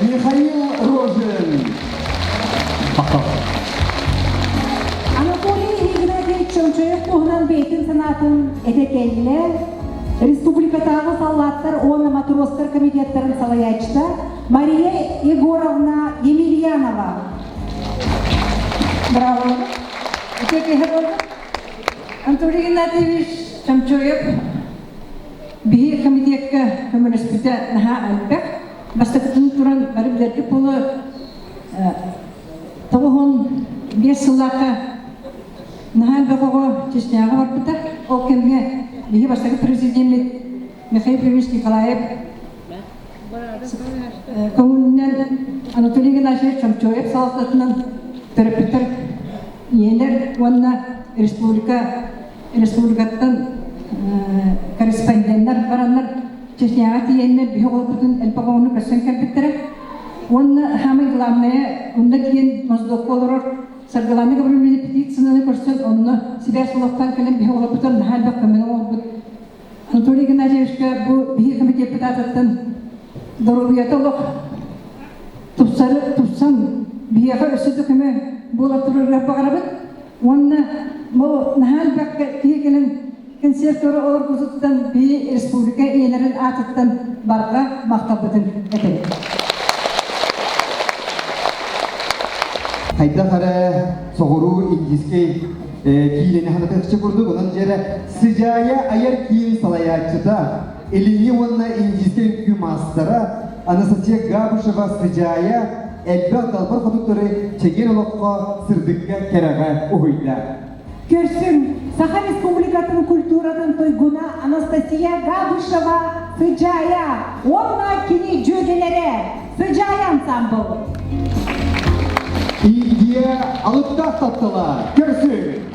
Михаил Рожин. Анатолий Игнатьевич Чомчоев туһунан бэйэтин санаатын этэ кэллэ. Республикатааҕы саллааттар уонна матростар комитеттарын салайааччыта Мария Егоровна Емельянова. Браво! Үтүө киһи буолла. Анатолий Игнатьевич Чомчоев биһи комитекка көмөлөспүтэ наһаа элбэх. Бастакытын туран бары билэргит буолуо 95 сыллаахха наһаа элбэх оҕо Чечняҕа барбыта. Ол кэмҥэ биһи бастакы президеммит Михаил Ефимович Николаев көҥүлүнэн Анатолий Геннадьевич Чомчоев салалтатынан төрөппүттэр ийэлэр уонна республика республикаттан корреспонденнар бараннар Чечняҕа тиийэннэр биһи оҕолорбутун элбэх оҕону көрсөн кэлбиттэрэ. Уонна самое главное, онно тиийэн Моздокко олорор Саргылана Гаврильевна Птицынаны көрсөн, онно сибээс олохтоон кэлэн биһи оҕолорбутун наһаа элбэх көмөнү оҥорбут. Анатолий Геннадьевичка бу биһи комитет аатыттан доруобуйата олох тупсары тупсан биһиэхэ өссө да көмө буола турарыгар баҕарабыт. Уонна бу наһаа элбэх киһи кэлэн концерт олорбутуттан биһи республика ийэлэрин аатыттан барҕа махталбытын этэбит. Хайдах эрэ соҕуруу индийскэй киинэни ханатыахча курдук, онон дьэрэ Сыдьаайа айар киин салайааччыта, илиҥҥи уонна индийскэй үҥкүү маастара Анастасия Габышева Сыдьаайа элбэх далбар хотуттары чэгиэн олоххо, сырдыкка, кэрэҕэ уһуйда. Көрсүҥ, Саха Республикатын культуратын туйгуна Анастасия Габышева Сыдьаайа уонна кини дьүөгэлэрэ Сыдьаайа ансамбл. Индия алыптаах таптала көрсүҥ!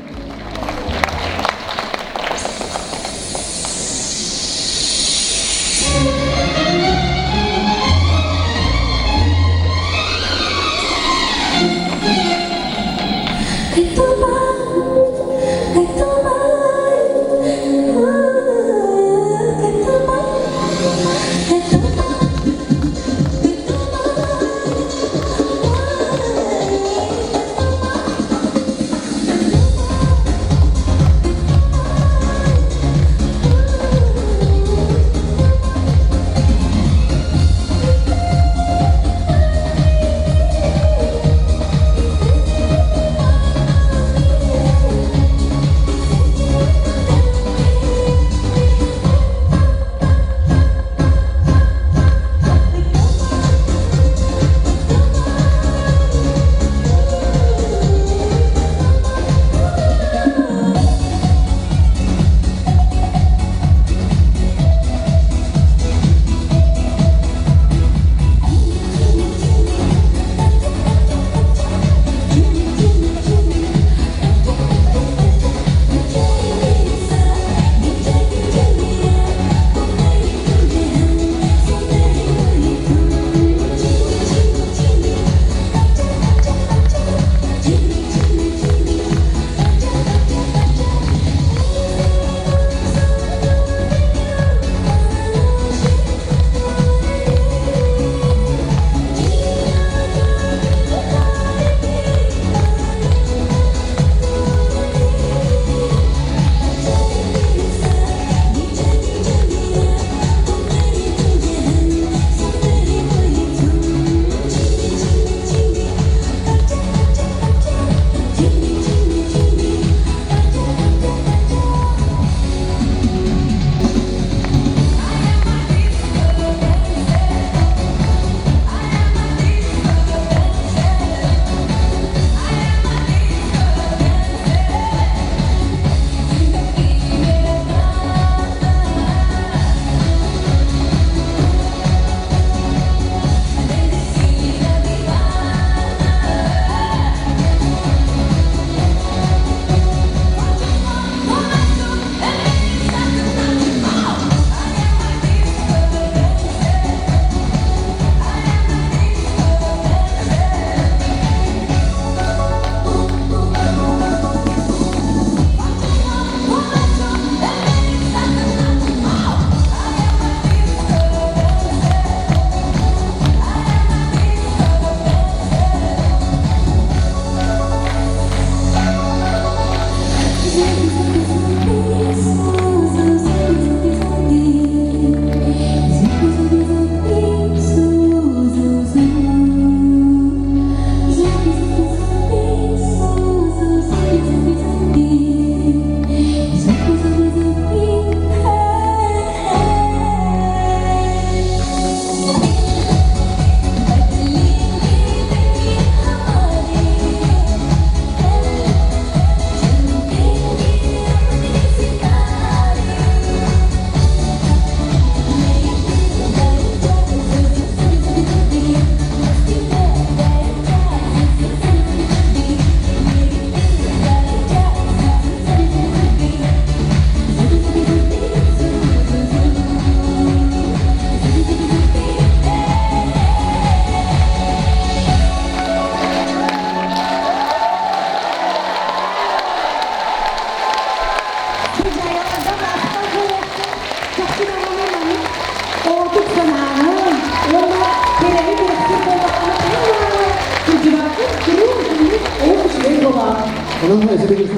Онон Сергей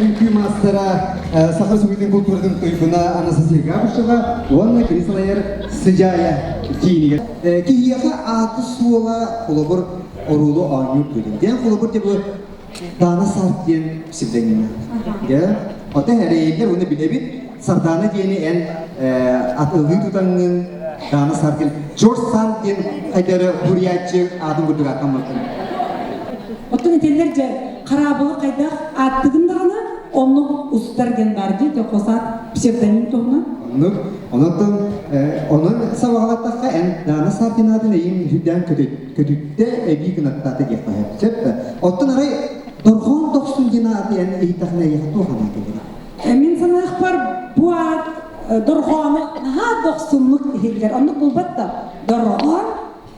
үҥкүү маастара Саха Республикатын култууратын туйгуна Анастасия Габышева уонна кини салайар Сыдьаайа киинигэр. Киһиэхэ ааты-суола холобур оруулу оонньуур күнүн. Диэн холобур бу Даана Сарт диэн псевдонима. Дьэ, отой эрэйиллэр уонна билэбит Сардаана диэни эн атылыы тутаҥҥын Даана Сарт диэн Джордж Санд диэн хайда эрэ суруйааччы аатын курдук ааттаммыккын. Оттон этэллэр дьэ хараабылы хайдах ааттыгын даҕаны оннук устар диэн баар дии хос аат псевдоним туһунан. Оннук. Онон онон сабаҕалаттахха эн Даана Сартин аатын эйиҥ үрдээн көтүттэ эбии кынаттаата диэххэ сөп. Оттон арай Дорҕоон Дохсун диэн ааты эн иһиттэххинэ эйиэхэ туох анаан кэлэрий? Мин санаахпар бу аат дорҕоону наһаа дохсуннук иһиллэр. Оннук булбат да дорҕоон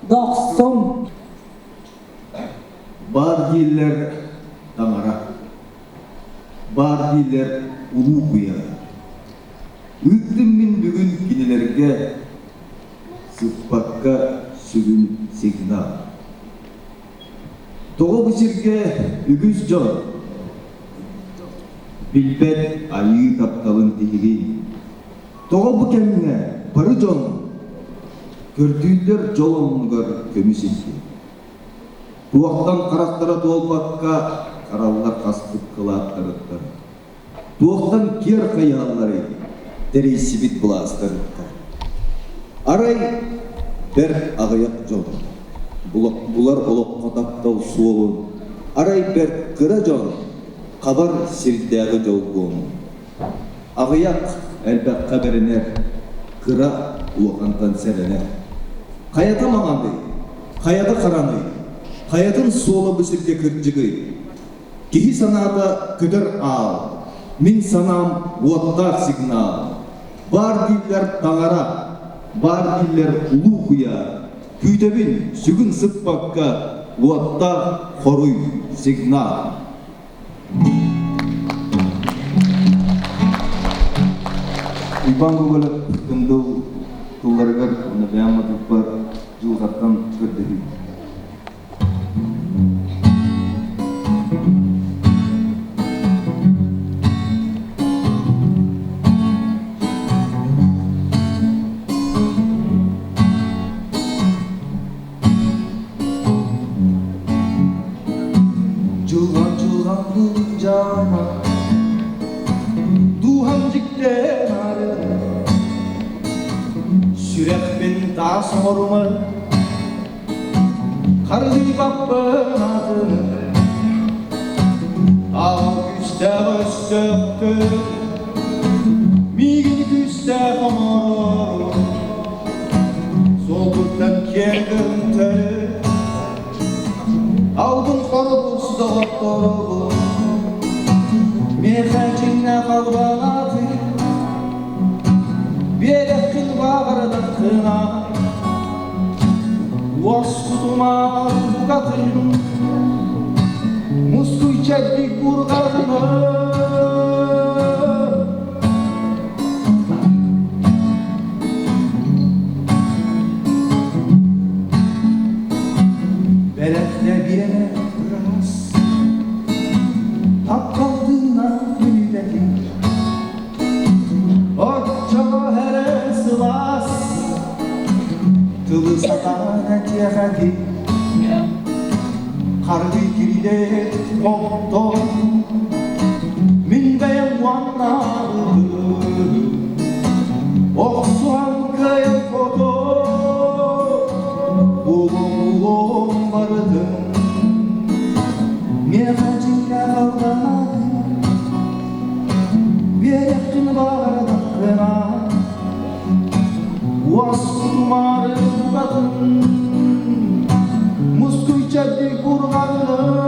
дохсун. Баар дииллэр таҥара, баар дииллэр улуу куйаар. Ыыттым мин бүгүн кинилэргэ сыппакка сүгүн сигнал. Тоҕо бу сиргэ үгүс дьон билбэт айыы тапталын тиһигин? Тоҕо бу кэмҥэ бары дьон көрдүүллэр дьол оннугар көмүс илгин? Туохтан харахтара туолбакка хараллар хаспыт кылааттарыттан? Туохтан киэр хайыһалларый тэрийсибит былаастарыттан? Арай бэрт аҕыйах дьон булар олоххо таптал суолун, арай бэрт кыра дьон хабар сирдээҕи дьолгуонун. Аҕыйах элбэххэ бэринэр, кыра улахантан сэрэнэр. Хайата маҥаный, хайата хараный, хайатын суола бу сиргэ кырдьыгый? Киһи санаата көтөр аал, мин санаам уоттаах сигнал. Баар дииллэр таҥара, баар дииллэр улуу куйаар. Күүтэбин, сүгүн сыппакка, уоттаах хоруй сигнал. Уйбаан Гоголев Кындыл тылларыгар уонна бэйэм матыыппар дьылҕаттан көрдөһүү. Дьылҕан-дьылҕан былдьаама, дууһам дьиктэн ары, сүрэхпин таас оҥорума, Харыйбаппын атын, Аҕа күүстээх өстөөхтөр, Миигин күүстээх оҥорор, Суолгуттан киэр гынтары, Албын хоробус доҕотторобун, Миэхэ дьиҥнээх албаҕаты, Биэрэххин баҕардаххына, Уоскутумаар букатын, мускуй чэбдик бурҕатына. Бэлэхтэ биэрэ ыраас, тапталдыына мүнүүтэтин Оччоҕо эрэ сылаас тылы сатаан этиэхэти Харгый кирилэт оттон мин бэйэм уоннаабытым Охсуһан кыайан хотон булуҥ барытын Миэхэ дьиҥнээх алҕаатын Биэрэххин баҕардаххына, уоскутумаары букатын, мускуй чэбдик бурҕаҥҥын.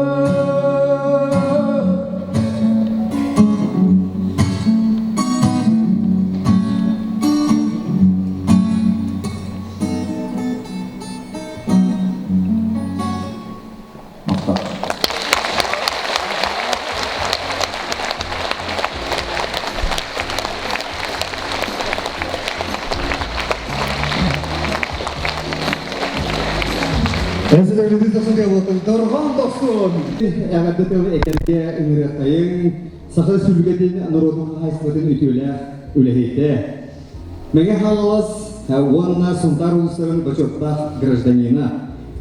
Дорҕоон дохсун! Эҕэрдэ тыл этэргэ ыҥырыахтайыҥ Саха Өрөспүүбүлүкэтин норуотун хаһаайыстыбатын үтүөлээх үлэһитэ, Мэҥэ Хаҥалас уонна Сунтаар улуустарын бочуоттаах гражданина,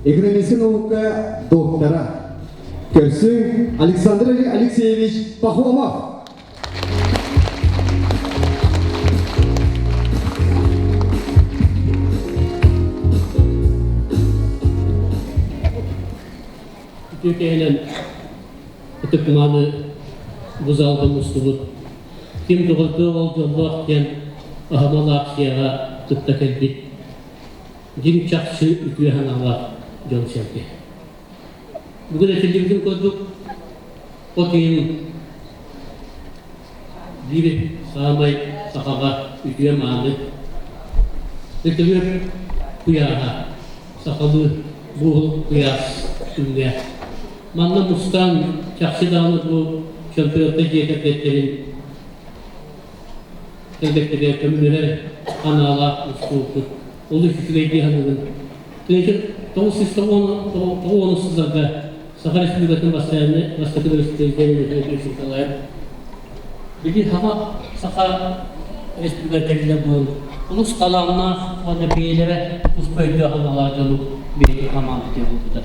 экономическай наука доктора. Көрсүҥ Александр Алексеевич Пахомов. Үтүө киһинэн ытык-мааны бу залга мустубут ким доҕордоо ол дьоллоох диэн аһымал акцияҕа кытта кэлбит дьиҥ чахчы үтүө санаалаах дьон-сэргэ. Бүгүн этиллибитин курдук, от ыйын биир саамай сахаҕа үтүө-мааны, ытыгыр куйааһа, сахалыы буоһул куйаас күҥҥэ манна мустан чахчы даҕаны бу чемпионка дьиэ кэргэттэрин кэргэттэригэр көмөлөһөр аналаах мустубуппут олус үчүгэй дии саныыбын. 1990 сылларга Саха Республикатын бастайааннай бастакы президенэ Николаев били Саха Саха Республиката тэриллэр буолан олус талааннаах уонна бэйэлэрэ туспа өйдөөх аналаах дьону бэйэтин хамаандата буолбута.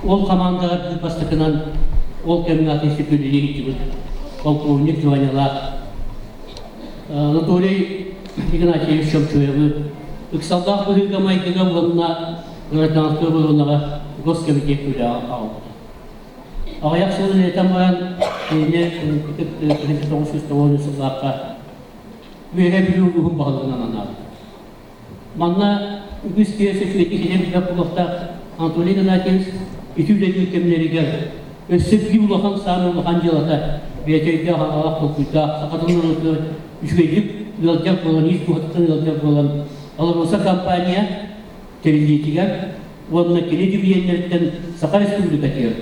Ол хамаандаҕа биир бастакынан ол кэмҥэ атын үлэлии сылдьыбыт полковник званиелаах Анатолий Игнатьевич Чомчоевы ыксаллаах быһыыга-майгыга уонна гражданскай оборонаҕа госкомитет үлэҕэ аҕалбыта. Аҕыйах сыл үлэлэтэн баран, кинини 1990 сыллаахха Үөһээ Бүлүү улууһун баһылыгынан анаабыта. Манна үгүс киһи үчүгэйдик иһинэн билэр буолуохтаах Анатолий Игнатьевич ити үлэлиир кэмнэригэр өссө биир улахан саамай улахан дьыалата бэйэтэ өйдөөх аналаах толкуйдаах саха тылын норуотугар үчүгэйдик ыалдьар буолан ис дууһатыттан ыалдьар буолан АЛРОСА компания тэриллиитигэр уонна кини дивиденнэриттэн Саха Республикатыгар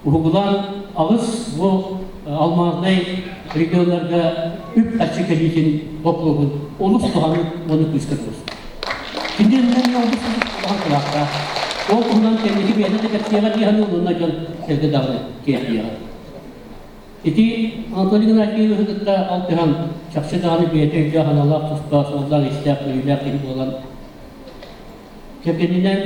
уһугулаан аҕыс бу алмаазнай регионнарга үп-харчы кэлиитин боппуруоһун олус туһаныы уонна күүскэ туруорсар. Кинилэринэн олус улахан кылааттаах. Ол туһунан кэнники бэйэтэ да кэпсиэҕэ дии саныыр уонна дьон сэргэ даҕаны тиэрдиэҕэ. Ити Анатолий Игнатьевиһы кытта алтыһан, чахчы даҕаны бэйэтэ өйдөөх аналлаах туспа суоллаах-иистээх, көрүүлээх киһи буолан Кэргэнинэн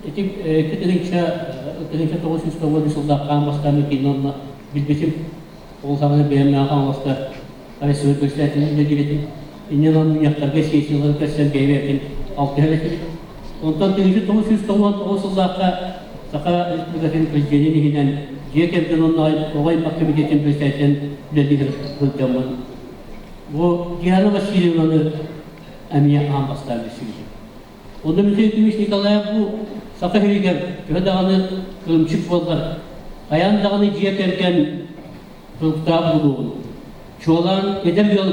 ити 1993 сыллаах хаан бастаан киин онно билбитим. Ол саҕана бэйэм мээхэ оҥосто Россия председателин үлэлиир Инньэ гынан мунньахтарга сессиялары көрсөн бэйэ-бэйэтин алтыһар этибит. Онтон 1999 сыллаахха Саха Республикатын президенин иһинэн дьиэ кэргэн уонна оҕо аймах комитетин председателин үлэлии сылдьаммын бу Диана Васильевнаны эмиэ аан бастаан билсибитим. Онно Михаил Ефимович Николаев бу Саха сиригэр төһө даҕаны кырыымчык буоллар, хайаан даҕаны дьиэ кэргэн туруктаах буолуоҕун, чуолаан эдэр ыал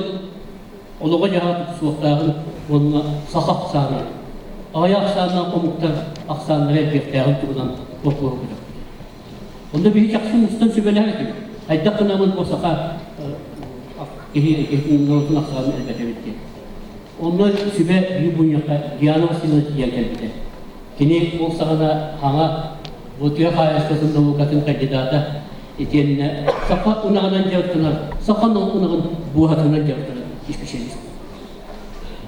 олоҕо-дьаһаҕа тупсуохтааҕын уонна саха ахсаана, аҕыйах ахсааннаах омуктар ахсааннара элбиэхтээҕин туһунан боппуруоһу көтөхпүтэ. Онно биһи чахчы мустан сүбэлэһэр этибит. Хайдах гынаммын бу саха киһи норуотун ахсаанын элбэтэбит диэн. Онно сүбэ биир мунньахха Диана Васильевна тиийэн кэлбитэ. Кини ол саҕана хаҥа бу тыа хаһаайыстыбатын наукатын кандидата итиэннэ саха ынаҕынан дьарыктанар, саха ынаҕын буоһатынан дьарыктанар исписэлист.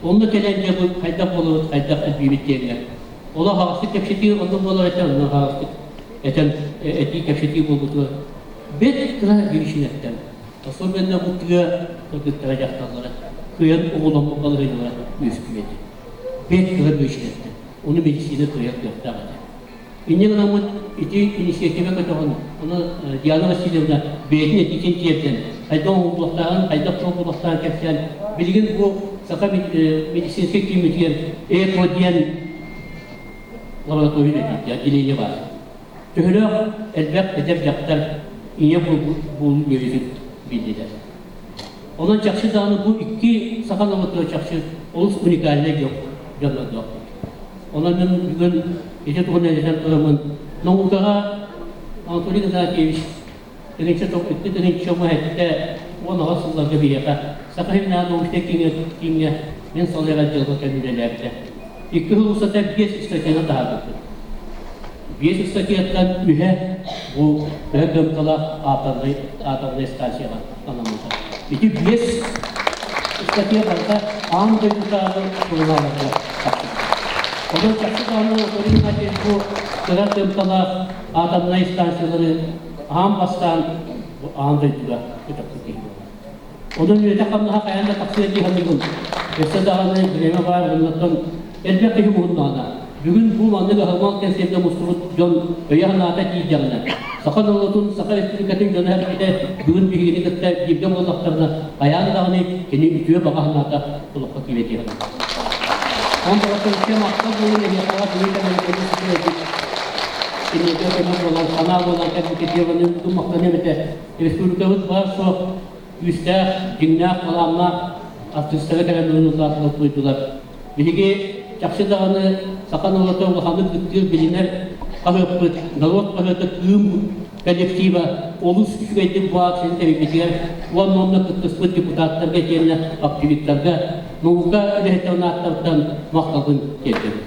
Онно кэлэн дьэ бу хайдах буолабыт, хайдах элбиибит диэҥҥэ. Олох аҕастык кэпсэтии онно буолар этэ, онно аҕастык этэн этии кэпсэтии буолбутугар бэрт кыра биричиинэттэн Особенно бу тыа кыргыттара дьахталлара кыайан оҕоломмут балаһыанньалара үөскүүр этэ. Бэрт кыра биричиинэттэн. Ону медицина кыайар кыахтаах этэ. Инньэ гынаммыт ити инициатива көтөҕөн, ону Диана Васильевна бэйэтин этиитин тиэрдэн, хайдах оҥоһуллуохтааҕын, хайдах суох буолуохтааҕын кэпсээн, билигин бу Саха медицинскэй кииммитигэр ЭКО диэн лаборатория үлэлиир, отделение баар. Төһөлөөх элбэх эдэр дьахтар ийэ буолуу үөрүүтүн биллилэр. Онон чахчы даҕаны бу икки саха норуотугар чахчы олус уникальнай дьоннордоохпут. Онон мин бүгүн ити туһунан этэн тураммын наукаҕа Анатолий Игнатьевич тыһыынча икки тыһыынча уон уон аҕыс сылларга биһиэхэ Саха сиринээҕи научнай кииҥҥэ мин салайар отделга кэлэн үлэлээбитэ. Икки сыл устата биэс ыстатыйаны таһаарбыппыт. Биэс ыстатыйаттан үһэ бу төһө кыамталаах атомнай атомнай станцияҕа анаммыта. Ити биэс ыстатыйа барыта аан дойдутааҕы сурунаалларга тахсыбыта. Онон чахчы даҕаны Анатолий Игнатьевич бу кыра кыамталаах атомнай станциялары. аан бастаан аан дойдуга көтөхпүт киһи буолар. Онон үлэтэ-хамнаһа хайаан да тахсыа дии саныыбын. Өссө даҕаны бириэмэ баар оннуттан элбэх киһи муһуннаҕына, бүгүн бу маннык аһымал кэнсиэргэ мустубут дьон өйө-санаата тиийдэҕинэ, саха норуотун, Саха Республикатын дьоно-сэргэтэ бүгүн биһигини кытта бииргэ буоллахтарына, хайаан даҕаны кини үтүө баҕа санаата олоххо киирэ дии саныыбын. Онон бырасыылка махтал буолун эһиэхэҕэ бүгүн кэлэн ситиһэргит кинигэ көмө буолан, санаа буолан кэлбиккит дьыаланы махтаныам этэ. Республикабыт баар-суох күүстээх, дьиҥнээх, талааннаах артыыстара кэлэн ылыныллаатылар туойдулар. Биһиги чахчы даҕаны саха норуота улаханнык ытыктыыр, билинэр хаһыаппыт, норуот хаһыата Кыым коллектива олус үчүгэйдик бу акцияны тэрийбитигэр уонна онно кыттыспыт депутаттарга итиэннэ активистарга наука үлэһиттэрин ааттарыттан махталбын тиэрдэбин.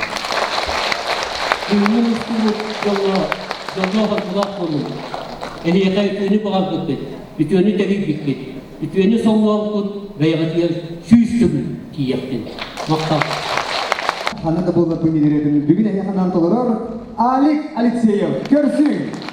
Бүгүҥҥү мустубут дьоҥҥо дьоллоох-соргулаах буолуҥ. Эһиэхэ үтүөнү баҕарбыккыт, үтүөнү тэрийбиккит, үтүөнү соллообуккут бэйэҕитигэр 100 төгүл тиийиэхтин. Махтал. Ханна да буоллар бу бүгүн эһиэхэ анаан толорор Алик Алексеев. Көрсүҥ!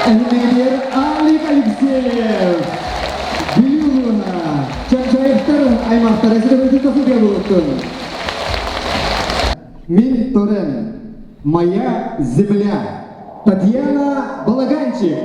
Эһиги Алик Алексеев, Бүлүү Чанчаевтар аймақтары сидебетин болуттун. Мин Торен, моя земля. Татьяна Балаганчик.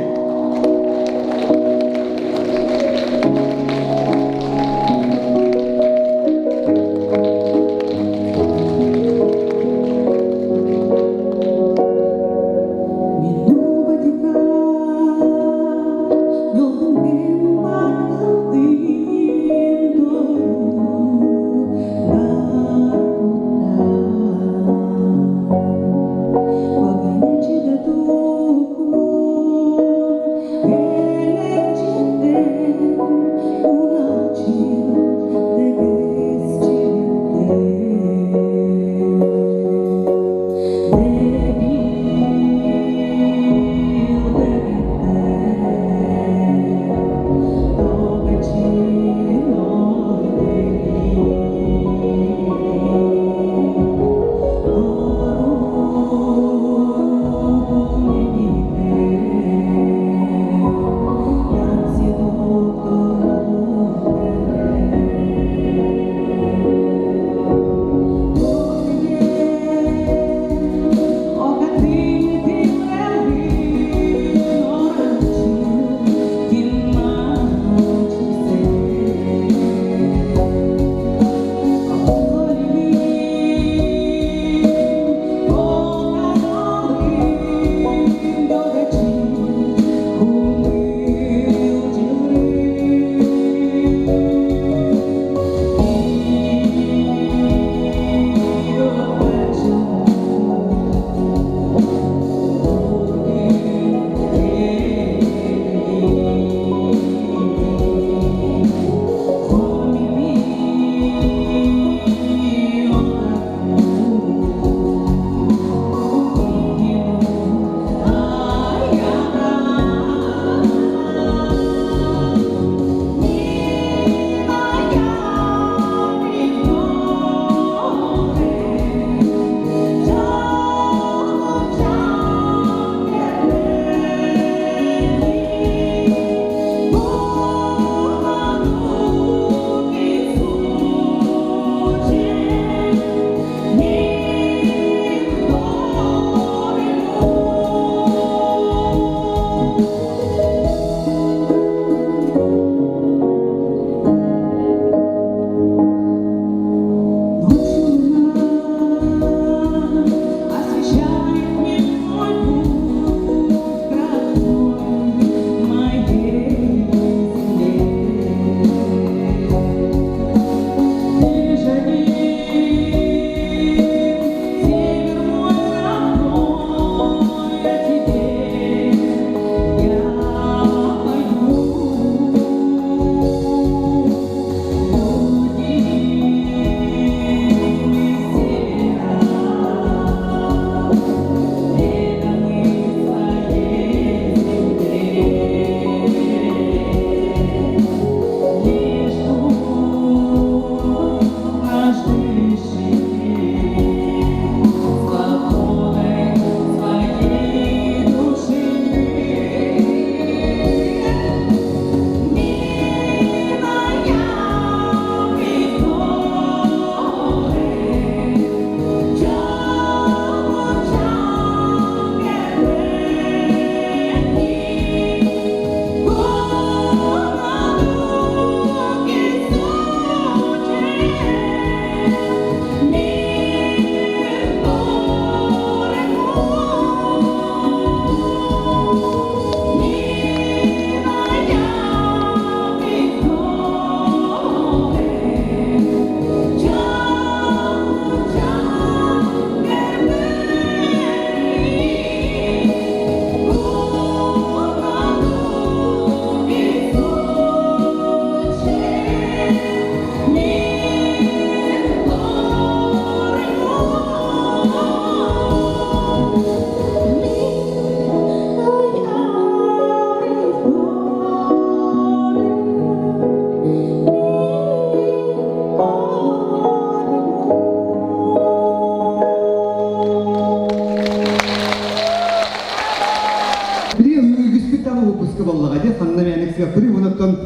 буоллаҕа дии, ханна мээнэ ыксыахпытый, онон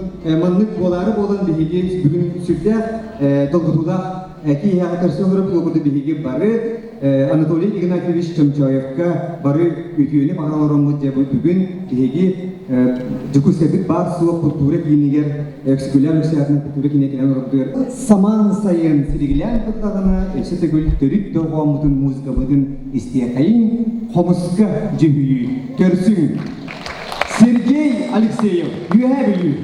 маннык буолаары буолан биһиги бүгүн сүрдээх долгутуулаах киэһэҕэ көрсө олоробут, ол курдук биһиги бары Анатолий Игнатьевич Чомчоевка бары үтүөнү баҕара олороммут дьэ бу бүгүн биһиги Дьокуускайбыт баар-суох култуура киинигэр Өксөкүлээх Өксөкүлээх култуура киинэ кэлэн олорбутугар самаан сайын силигилээн турдаҕына өссө төгүл төрүт дорҕооммутун музыкабытын истиэхэйиҥ, хомуска дьүһүйүү көрсүҥ. Сергей Алексеев, Үөһээ Бүлүү.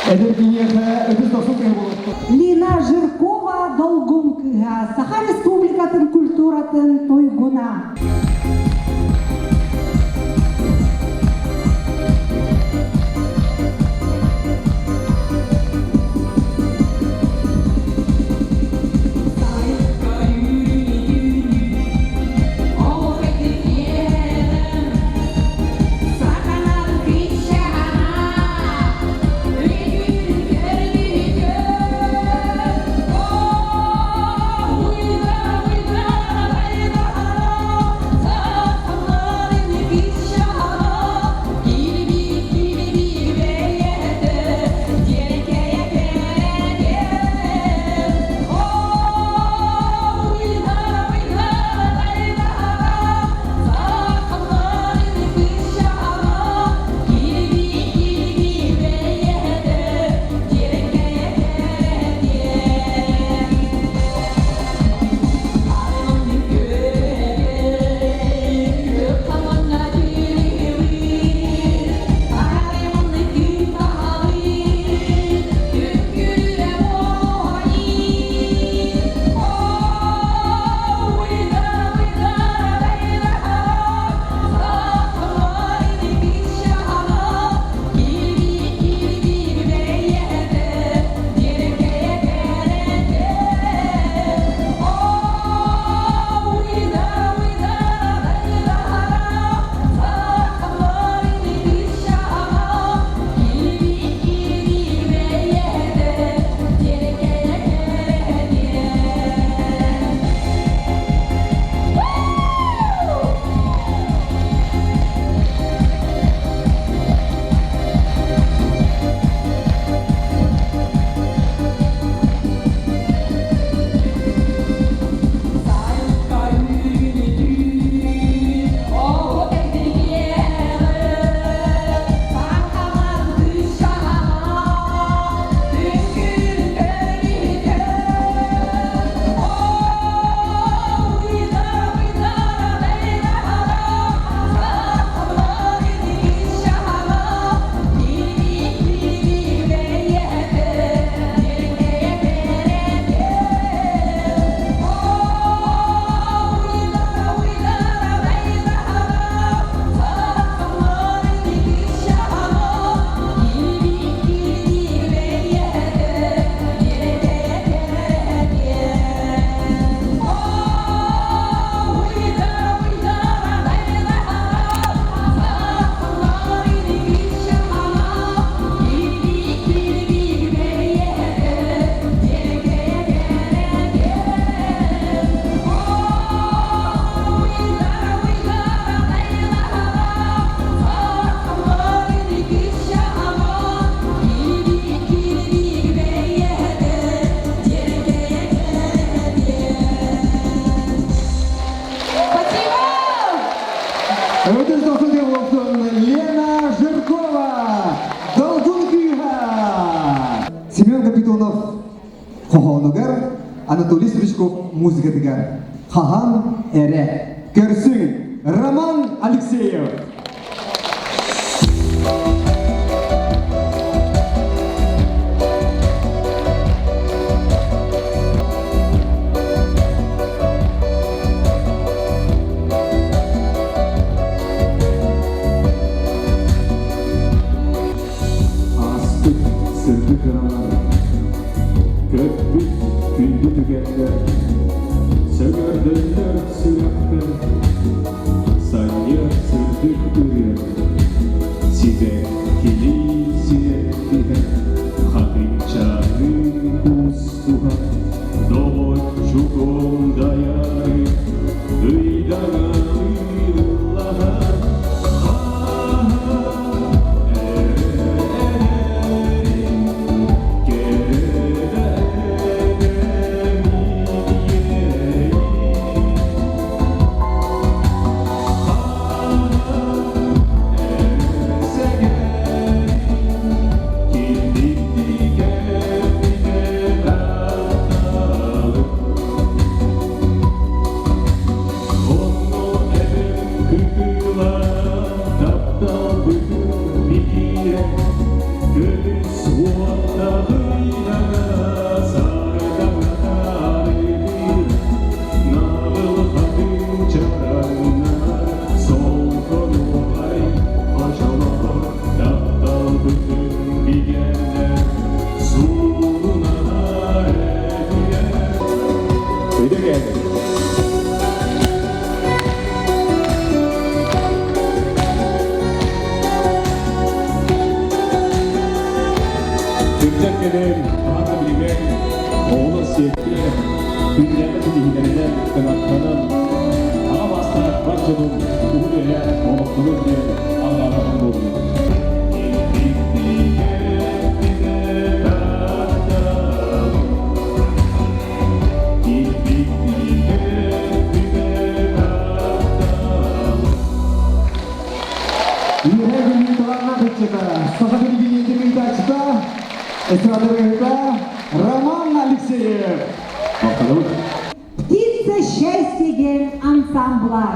Эдэр киһиэхэ өтүс дохсун киһи буолуохтун. Лина Жиркова Долгун кыыһа Саха Республикатын культуратын туйгуна. музыкатыгар хаһан эрэ көрсүҥ Роман Алексеев. Ааспыт сырдык ыралар, көппүт күндү түгэннэр, сөҥөрдөллөр сүрэхпэр, санньыар сырдык ырыа, сибэккилии сирэттиһэ, хатыҥчааныы куустуһа, доҕоччугум дайаары, ыйдаҥалыы ыллаһа, Түрдэр кэлэн, аһата билигин оҕолор сиэттиэ, күннээҕи ситиһиилэринэн кынаттанан, аҕа бастаах бар дьонун уһун үйэлээх олохторун диэн алҕаатаҕым буоллун. Үөһээ Бүлүү талааннаах ыччата, саха телевидениетин ыытааччыта, эстрада ырыаһыта Роман Алексеев. Махтанабыт. Птица счастья диэн ансамбла.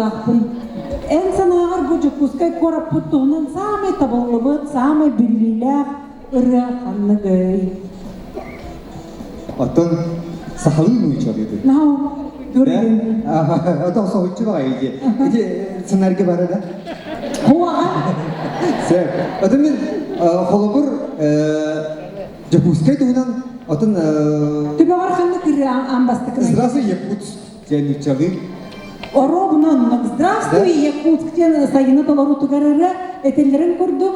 ыйытыылаахпын. Эн санааҕар бу Дьокуускай куораппыт туһунан саамай табыллыбыт, саамай биллиилээх ырыа ханныгый? Оттон сахалыы нууччалыыбын. Да? Оттон соһуччу баҕайы дии. Ити сценарийга бара да? Хуаҕа. Сөп. Оттон мин холобур Дьокуускай туһунан оттон Түбэҕэр ханнык ырыа аан бастакынан? Здравствуй, Якутск диэн нууччалыы. Оруобуна оннук. Здравствуй, Якутск диэн сайыны толоруутугар ырыа этэллэрин курдук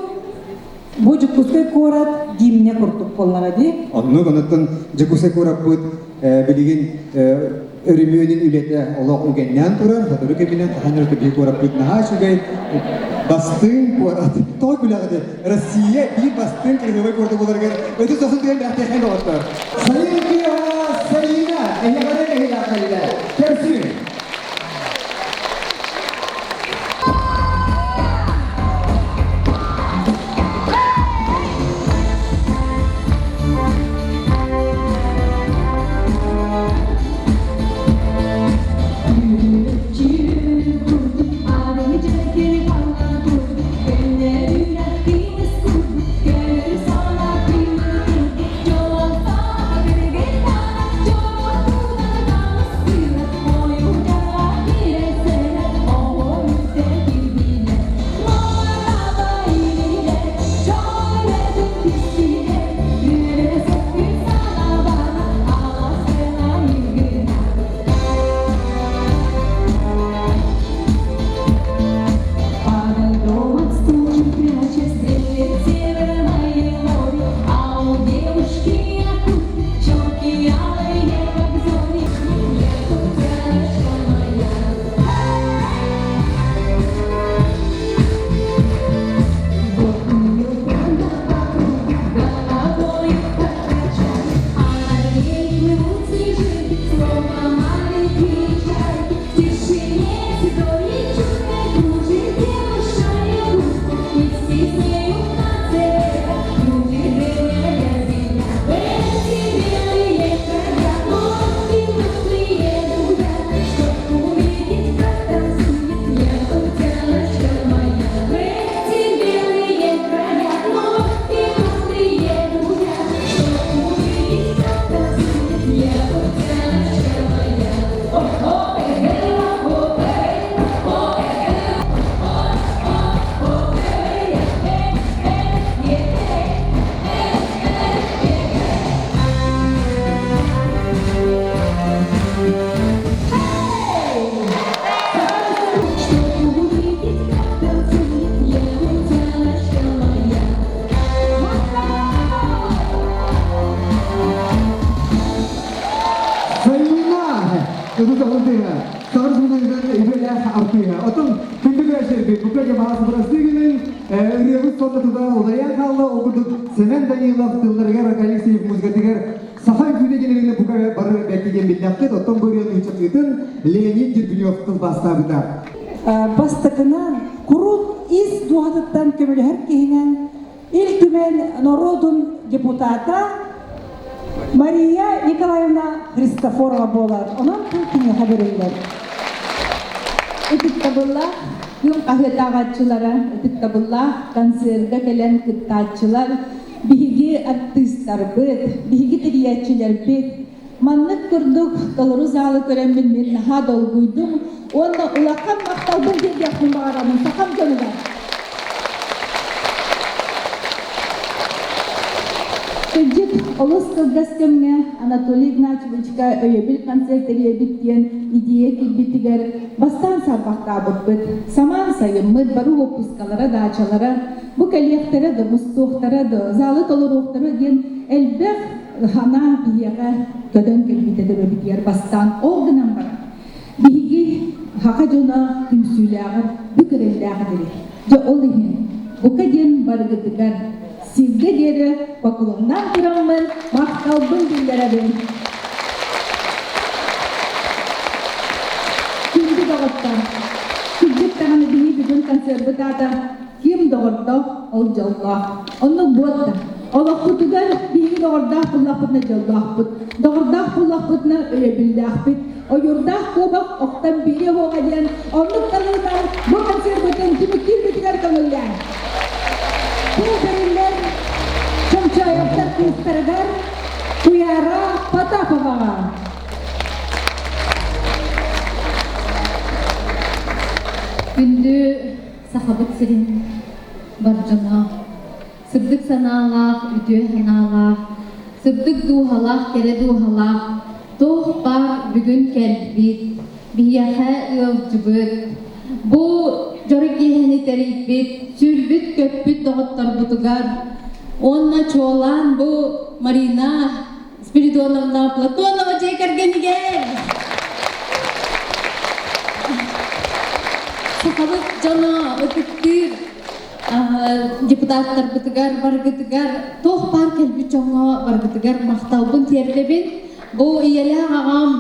Бу Дьокуускай куорат гимнэ курдук буоллаҕа дии. Оннук, онуттан Дьокуускай куораппыт билигин өрөмүөнүн үлэтэ олох үгэннээн турар. Сотору кэминэн хаһан эрэ биһи куораппыт наһаа үчүгэй бастыҥ куорат. Тоҕо күлэҕит? Россия биир бастыҥ кыргыбай куората буоларыгар өтө сосун түһэн бэхтиэххин доҕоттор. Сайын кыыһа Сайыына эһиэхэ эһиэхэ кэллэ. Көрсүҥ! Сайына Ытыталытыга, сарсыныгар үлэлээх артыыһа. Отон күндү көрсөрбүт, бука дьабаас бырастыгынан ырыабыт сонно тута уларыйан хаалла. Ол курдук Сэмэн Данилов тылларыгар Алексеев музыкатыгар саха үҥкүүтэ диэн бука бары бэркэ диэн биллэххит. Оттон бу ырыаны ыччатыытын Леонид Дербенев тылбаастаабыта. Бастакынан куруук ис дууһатыттан көмөлөһөр киһинэн Ил Түмэн норуотун депутата Мария Николаевна Христофорова буолар. Онон тыл киниэхэ бэриллэр. Ытыктабыллаах күн хаһыатааҕааччылара, ытыктабыллаах концерга кэлэн кыттааччылар, биһиги артыыстарбыт, биһиги тэрийээччилэрбит, маннык курдук толору залы көрөммүн мин наһаа долгуйдум уонна улахан махталбын тиэрдиэхпин баҕарабын сахам дьонугар. Кырдьык, олус кылгас кэмҥэ Анатолий Игнатьевичка өйөбүл концерт тэрийэбит диэн идея киирбитигэр бастаан саарбахтаабыппыт. Самаан сайыммыт, бары уоппускалара, даачалара, бу кэлиэхтэрэ да, мустуохтара да, залы толоруохтара диэн элбэх санаа биһиэхэ көтөн кэлбитэ төбөбүтүгэр бастаан ол гынан баран Биһиги саха дьоно түмсүүлээҕэр бүк эрэллээх этибит. Дьэ ол иһин бука диэн барыгытыгар сиргэ диэри поклоннаан тураммын махталбын биллэрэбин. Күндү доҕоттор, кырдьык даҕаны биһи бүгүн концерпыт аата Ким доҕордоох, ол дьоллоох. Оннук буолта. Олохпутугар биһиги доҕордоох буллахпытына дьоллоохпут. Доҕордоох буллахпытына өйөбүллээхпит. Ойуурдаах куобах охтон биири оһуоҕа диэн оннук талыытан бу концерпытын түмүктүүрбүтүгэр көҥүллээн. Бу бэриллэр Чомчоевтар кыыстарыгар Туяра Потаповаҕа. Күндү Сахабыт сирин бар дьоно, сырдык санаалаах, үтүө санаалаах, сырдык дууһалаах, кэрэ дууһалаах, туох баар бүгүн кэлбит, биһиэхэ ыалдьыбыт, бу дьоро киэһэни тэрийбит, сүүрбүт-көппүт доҕотторбутугар уонна чуолаан бу Марина Спиридоновна Платонова дьиэ кэргэнигэр сахабыт дьоно ытыктыыр депутаттарбытыгар баргытыгар туох баар кэлбит дьоҥҥо баргытыгар махталбын тиэрдэбин. Бу ийэлээх аҕам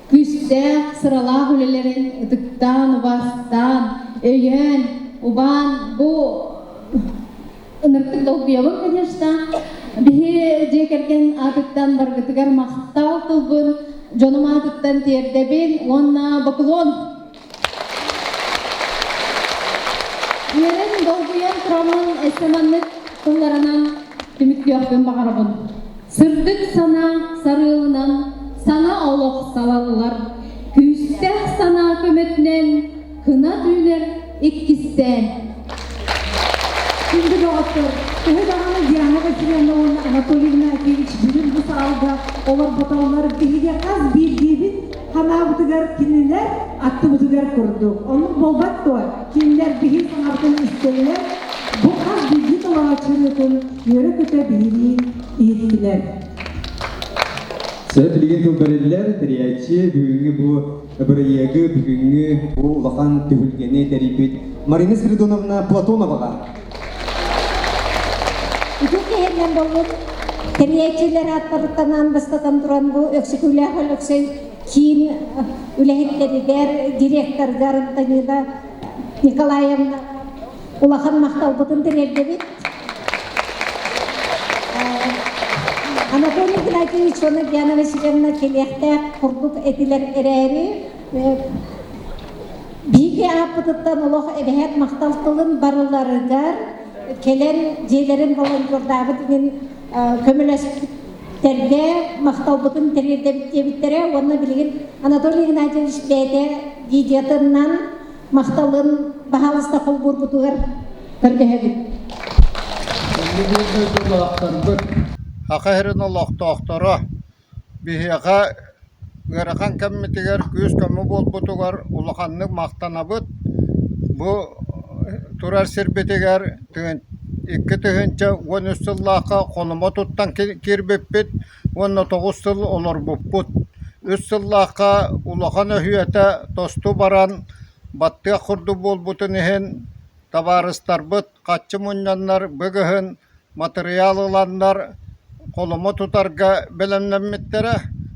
күүстээх, сыралаах үлэлэрин ытыктаан, убаастаан, өйөөн, убаан бу ыныртык долгуйабын, конечно. Биһи дьиэ кэргэн аатыттан баргытыгар махтал тылбын дьонум аатыттан тиэрдэбин уонна бокулуон Үөрэн, долгуйан тураммын өссө маннык тылларынан түмүктүөхпүн баҕарабын. Сырдык санаа сарыалынан саҥа олох салаллар, күүстээх санаа көмөтүнэн кынат үүнэр иккистээн. Күндү доҕоттор, төһө даҕаны Диана Васильевна уонна Анатолий Игнатьевич бүгүн бу саалга олорботоллор, биһиги хас биирдиибит Ханаабытыгар кинилэр аттыбытыгар курдук. Оннук буолбат дуо? Кинилэр биһи саҥабытын истэллэр, бу хас биирдии толорооччу ырыатын үөрэ-көтө биһирии иһиттилэр. Сөп билигин тыл бэриллэр, тэрийээччи бүгүҥҥү бу бырайыагы, бүгүҥҥү бу улахан түһүлгэни тэрийбит Марина Спиридоновна Платоноваҕа. Үтүө киһинэн буоллун, тэрийээччилэр ааттарыттан аан бастатан туран бу Өксөкүлээх Өлөксөй киин үлэһиттэригэр, директоргар Антонина Николаевна улахан махталбытын тириэрдэбит. Анатолий Игнатьевич уонна Диана Васильевна кэлиэхтээх курдук этилэр эрээри, Биһиги ааппытыттан олох эбэһээт махтал тылын барыларыгар кэлэн дьиэлэрин волонтердаабыт иһин көмөлөспүттэргэ махталбытын тириэрдэбит диэбиттэрэ уонна билигин Анатолий Игнатьевич бэйэтэ видеотынан махталын баһаалыста холбуурбутугар көрдөһөбүт. Саха сирин олохтоохторо Биһиэхэ ыарахан кэммитигэр күүс-көмө буолбутугар улаханнык махтанабыт. Бу турар сирбитигэр 2013 сыллаахха хонума туттан киирбиппит уонна 9 сыл олорбуппут. Үс сыллаахха улахан өһүөтэ тосту баран баттыах курдук буолбутун иһин табаарыстарбыт хаччы мунньаннар быгыһын матырыйаал ыланнар холомо тутарга бэлэмнэммиттэрэ.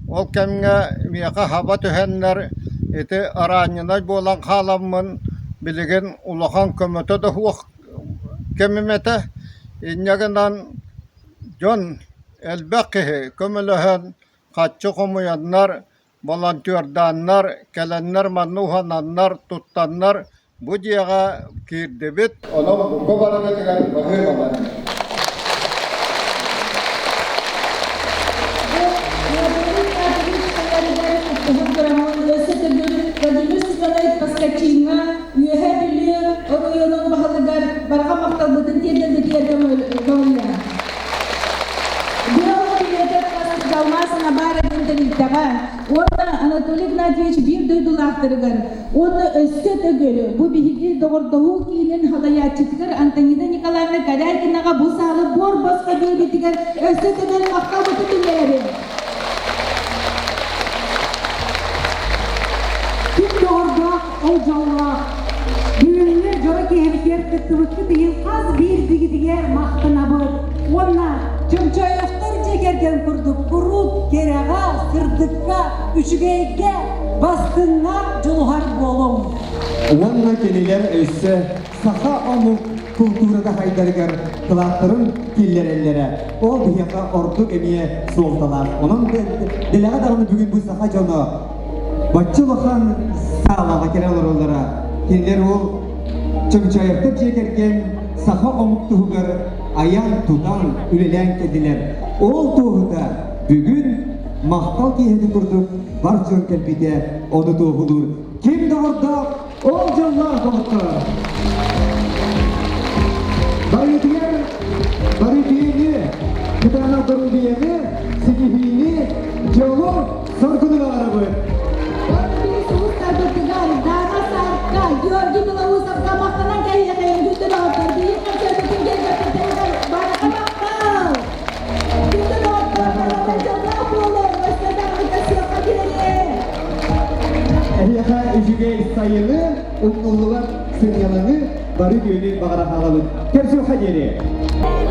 Ол кэмҥэ миэхэ хаба түһэннэр ити араанньынай буолан хааламмын билигин улахан көмөтө да суох кэмим этэ. Инньэ гынан дьон элбэх киһи көмөлөһөн хаччы хомуйаннар волонтердааннар, кэлэннэр манна уһананнар, туттаннар бу дьиэҕэ киирдибит. Онон бука барыгытыгар баһыыбалар. Өссө төгүл Владимир Степанович Поскачиҥҥа Үөһээ Бүлүү оройуонун баһылыгар барҕа махталбытын тиэрдэрбитигэр көҥүллээх. Быһа билиэтэ Алмаас Анабара диэн тэрилтэҕэ уонна Анатолий Игнатьевич биир дойдулаахтарыгар уонна өссө төгүл бу биһиги доҕордоһуу киинин салайааччытыгар Антонина Николаевна Корякинаҕа бу саалы буор босхо биэрбитигэр өссө төгүл махталбытын биллэрэбин. Ким доҕордоох, ол дьоллоох. Бүгүҥҥү дьоро киэһэбитигэр кыттыбыккыт иһин хас биирдигитигэр махтанабыт. Уонна Чомчоевтар дьиэ кэргэн курдук куруук кэрэҕэ, сырдыкка, үчүгэйгэ, бастыҥҥа дьулуһар буолуҥ. Уонна кинилэр өссө саха омук култуурата хайдарыгар кылааттарын киллэрэллэрэ. Ол биһиэхэ ордук эмиэ суолталаах. Онон дэлэҕэ даҕаны бүгүн бу саха дьоно бачча улахан саалаҕа кэлэ олороллоро. Кинилэр ол Чомчоевтар дьиэ кэргэн саха омук туһугар айан-тутан үлэлээн кэллилэр. Ол туоһута бүгүн махтал киэһэтин курдук бар дьон кэлбитэ ону туоһулуур. Ким доҕордоох, ол дьоллоох доҕоттор! Барытыгар бары үтүөнү, кытаанах доруобуйаны, ситиһиини, дьолу, соргуну баҕарабыт! Биир сулустарбытыгар Дана Сарка, Георгий Белоусовка махтанан кэһиэхэйин күндү доҕоттор, биир концерпытын киэргэппиттэригэр барыта махтал! Күндү доҕоттор, барыта дьоллоох буолуҥ, өссө даҕаны көрсүөххэ диэри! Эһиэхэ үчүгэй сайыны, умнуллубат сынньалаҥы, бары үтүөнү баҕара хаалабыт. Көрсүөххэ диэри!